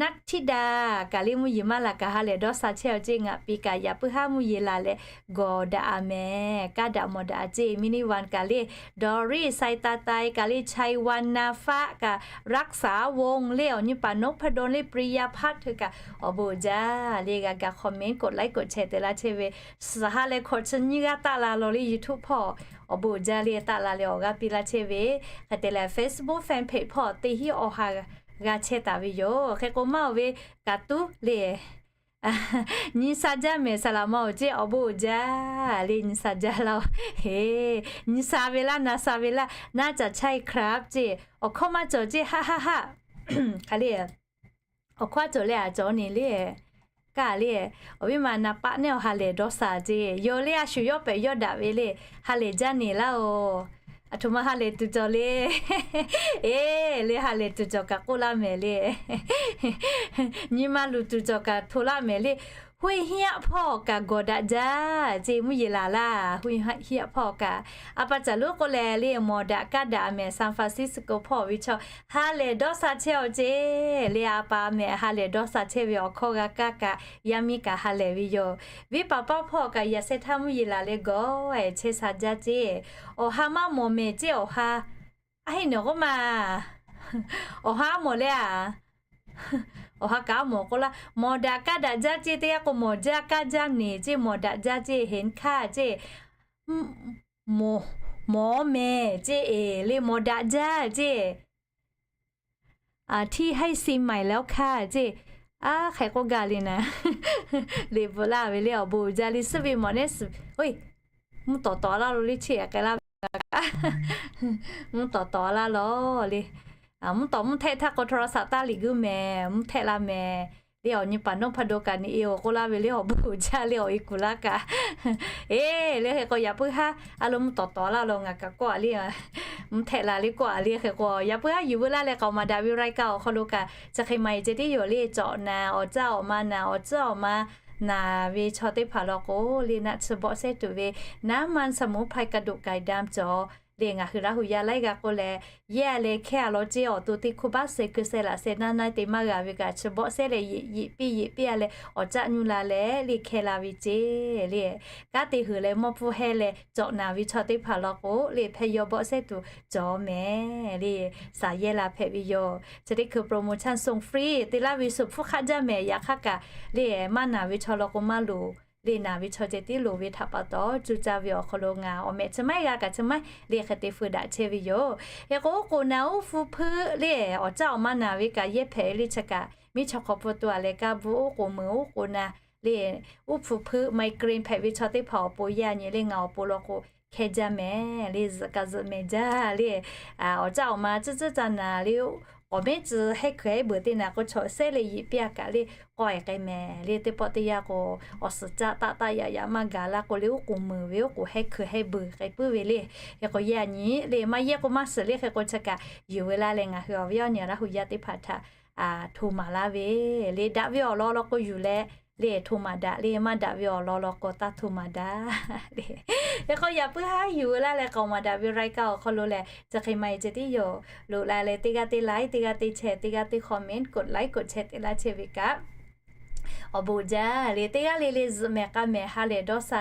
นัทธิดา kaꞈ le mvuhˇ yeˬ maˇ laˬ kaꞈ ha lehˬ dawˇ sha chehˇ awˬ ceˇ. Ngaˬ piˇ kaꞈ yaꞈ puiˉ haˉ mvuhˇ yeˬ laˬ leh gawˬ daꞈ a mehˍ, kaˇ daꞈ mawˬ daꞈ a ceˇ. มินิวัน kaꞈ le, Doris ไซตาไต kaꞈ le, ชัยวัลย์ นาฟะ kaꞈ, รักษาวงศ์ le, awˬ nyi paˍ นพดล le, ปริยาพัฒน์ htawˇ kaꞈ awˬ bon jaˇ le. G'a ga comment กดไลค์ กดแชร์ te laˇ chehˇ ve, suhˍ ha leh hkawꞈ chi nyiˇ g'aˇ taˆ la law le YouTube hpawˇ awˬ bon jaˇ le. Taˆ la leh awˬ g'aˇ piˇ laˇ chehˇ ve, hk'e te leh Facebook fanpage hpawˇ teˇ hinˉ awˬ ha g'a chehˇ taˍ ve yoˬ. Hk'e k'o maˇ oˬ ve kaꞈ tuˉ le nyi sha jaˇ mehˍ. Saˍ laˍ ma oˬ ceˇ, awˬ bon jaˇ le nyi sha jaˇ laˇ-oˬ. Heˍ, nyi sha ve laˇ, na sha ve laˇ, น่าจะใช่ครับ ceˇ. Awˬ hkawˇ maˇ cawˬ ceˇ, haˆ haˆ haˆ. Hk'aˬ le, awˬ hkawˇ cawˬ leh a cawˬ ne le. Kaˇ le, awˬ viˉ ma na paˆ neˇ awˬ ha lehˬ dawˇ sha ceˇ. Yawˇ le a shu yawˇ pehˬ yawˇ daꞈ ve le, ha lehˬ jaˇ ne laˇ-oˬ. Aˬ htoꞈ ma ha lehˬ tuˬ cawˬ le. Eˬ le, ha lehˬ tuˬ cawˬ kaꞈ k'oˆ laˇ mehˍ le. Nyi ma luˬ tuˬ cawˬ kaꞈ hto laˇ mehˍ le. Huiˇ hiaˆ hpawˇ kaꞈ gawˬ daꞈ jaˇ ceˇ, mvuhˇ yeˬ laˬ laˇ. Huiˇ hiaˆ hpawˇ kaꞈ a pa caˬ lo k'oˆ leh le, mawˬ daꞈ kaˇ daꞈ mehˍ. San Francisco hpawˇ ve chaw ha lehˬ dawˇ sha chehˇ awˬ ceˇ le. A pa mehˍ ha lehˬ dawˇ sha chehˇ ve awˬ hkawˇ g'a kaˇ kaꞈ yaˇ miˇ kaꞈ ha lehˬ ve yoˬ. Venˇ paˍ paˇ hpawˇ kaꞈ yaꞈ sheh htaˇ mvuhˇ yeˬ laˬ leh gawˬ ehˍ chehˇ sha jaˇ ceˇ. Awˬ ha maˇ mawˬ mehˍ ceˇ awˬ ha. A heˆ nawˬ k'oˆ ma, awˬ ha mawˬ le a. Awˬ ha kaꞈ a mawˬ k'oˆ laˇ. Mawˬ daꞈ kaˇ daꞈ jaˇ ceˇ, teˇ g'aˇ k'o mawˬ jaˇ kaˇ jaˇ neˬ ceˇ, mawˬ daꞈ jaˇ ceˇ, heˍ hkaˇ ceˇ, mawˬ mehˍ ceˇ, eˬ le mawˬ daꞈ jaˇ ceˇ. ที่ให้ซิมใหม่แล้วค่ะ ceˇ. A hk'e k'oˆ gaˇ le naˍ. Liꞈ bvuhꞈ laˇ ve le awˬ bon jaˇ le suhˉ ve mawˬ neˉ suhˍ. Mvuhˇ tawˍ tawˍ laˇ lo le cheˇ k'ai laˇ ve kaꞈ, mvuhˇ tawˍ tawˍ laˇ lo le. Mvuhˇ tawˍ mvuhˇ htehˆ htaˇ k'o โทรศัพท์ taˇ liꞈ g'uiˇ mehˍ, mvuhˇ htehˆ laˇ mehˍ. Le awˬ nyi paˍ นพดล kaꞈ neˬ e awˬ k'oˆ laˇ ve le awˬ bon jaˇ le awˬ e kuˬ laˇ kaꞈ. Eˬ le hk'e k'o yaꞈ puiˉ haˉ a lo mvuhˇ tawˍ tawˍ laˇ lo ngaˬ kaꞈ kawˆ a le, mvuhˇ htehˆ la le kawˆ a le. Hk'e k'o yaꞈ puiˉ haˉ yuˬ veu laˇ leh k'aoˍ maˍ daꞈ ve รายการ awˬ hk'aw lo kaꞈ chi hk'e maˇ e ceh tiˉ yoˬ le. Cawꞈ naˍ awˬ caˇ awˬ ma naˍ, awˬ caˇ awˬ ma naˍ ve chaw teˇ hpaˍ law k'o le naˆ tsuhˇ bawˆ sehˉ tuˬ ve น้ำมันสมุนไพร กระดูกไก่ดำ cawˬ le. Ngaˬ hui Laˇ huˍ yaˇ laiˉ g'aˇ k'oˆ leh, yehˇ leh hkehˇ a law ceˇ awˬ to teˇ hkui baˆ seh keu seh laꞈ seh naˇ naˇ te maˇ g'a ve kaꞈ chi bawˆ sehˉ leh yeꞈ yeꞈ piˇ yeꞈ piˇ a leh awˬ caˆ nyu la leh le hkehˇ la ve ceˇ le. Kanˉ te huiˍ leh mawˇ pfuhˇ hehˇ leh cawꞈ naˍ ve chaw teˇ hpaˍ law k'o le hpehˇ yaw bawˆ sehˉ tuˬ cawˬ mehˍ le. Saˍ yehˇ la hpehꞈ ve yoˬ. Chi teˇ hkui promotion ส่งฟรี te laˇ ve shu hpfuhˇ hk'aˆ jaˇ mehˍ. Yaꞈ hk'aˇ kaꞈ le maˇ naˍ ve chaw law k'o maˇ loˍ le. Naˍ ve chaw ceh tiˉ loˍ ve htaꞈ pa taw cuˇ caˇ ve awˬ hk'aw lo ngaˬ awˬ mehꞈ chi maˇ g'a kaꞈ chi maˇ le hk'e te feu daꞈ chehˇ ve yoˬ. Hk'e k'o oˉ k'oˍ naˍ uˉ hpu hpeuˆ le awˬ caˇ awˬ ma naˍ ve kaꞈ yehˇ hpehꞈ ve le. Chi kaꞈ miˇ chaw hk'aw pfuhˇ tuˬ a leh kaˇ bvuhˆ oˉ k'oˍ meuˍ oˉ k'oˍ naˍ le, uˉ hpu hpeuˆ ไมเกรน hpehꞈ ve chaw teˇ hpaˍ awˬ pon yaˇ nyi le ngaˬ awˬ pon law k'o hkehˇ jaˇ mehˍ le. Zuhꞈ kaꞈ zuhꞈ mehˍ jaˇ le. Awˬ caˇ awˬ ma tcuhˉ tcuhˉ ca naˍ le, k'awꞈ mehˉ tcuh hehˉ hkui hehˉ beuˬ teˇ naˍ k'o, chaw sehˉ leh yiꞈ piˇ a kaꞈ le, k'awehˬ k'ai mehˍ le. Teˇ pawˆ teˇ yanˇ k'o, awˬ suhˍ caˆ taˆ taˆ yaꞈ yaꞈ maˇ gaˬ la k'o le, oˉ k'oˍ meuˍ ve oˉ k'oˍ hehˉ hkui hehˉ beuˬ k'ai puiˉ ve le. Hk'e k'o yaˇ nyi le maˇ yehˇ k'o maˇ shiˍ le. Hk'e k'o chi kaꞈ yuˬ ve laˇ leh ngaˬ hui awˬ viˉ awˬ nyi Laˇ hu yaˇ teˇ hpaˍ htaꞈ hto maˍ laˇ ve le. Daꞈ ve awˬ lawn law k'o yuˬ leh le hto maˍ daꞈ le, maˇ daꞈ ve awˬ lawn law k'o taˇ hto maˍ daꞈ le. Hk'e k'o yaꞈ puiˉ haˉ yuˬ ve laˇ leh k'aoˍ maˍ daꞈ ve รายการ awˬ hk'aw lo leh chi hk'e maˇ heˆ ceh tiˉ yoˬ. Loꞈ la leh teˇ g'aˇ teˇ like, teˇ g'aˇ teˇ share, teˇ g'aˇ teˇ comment, กดไลค์ กดแชร์ te laˇ chehˇ ve kaꞈ awˬ bon jaˇ le. Teˇ g'aˇ le le zuhꞈ mehˍ k'a mehˍ ha lehˬ dawˇ sha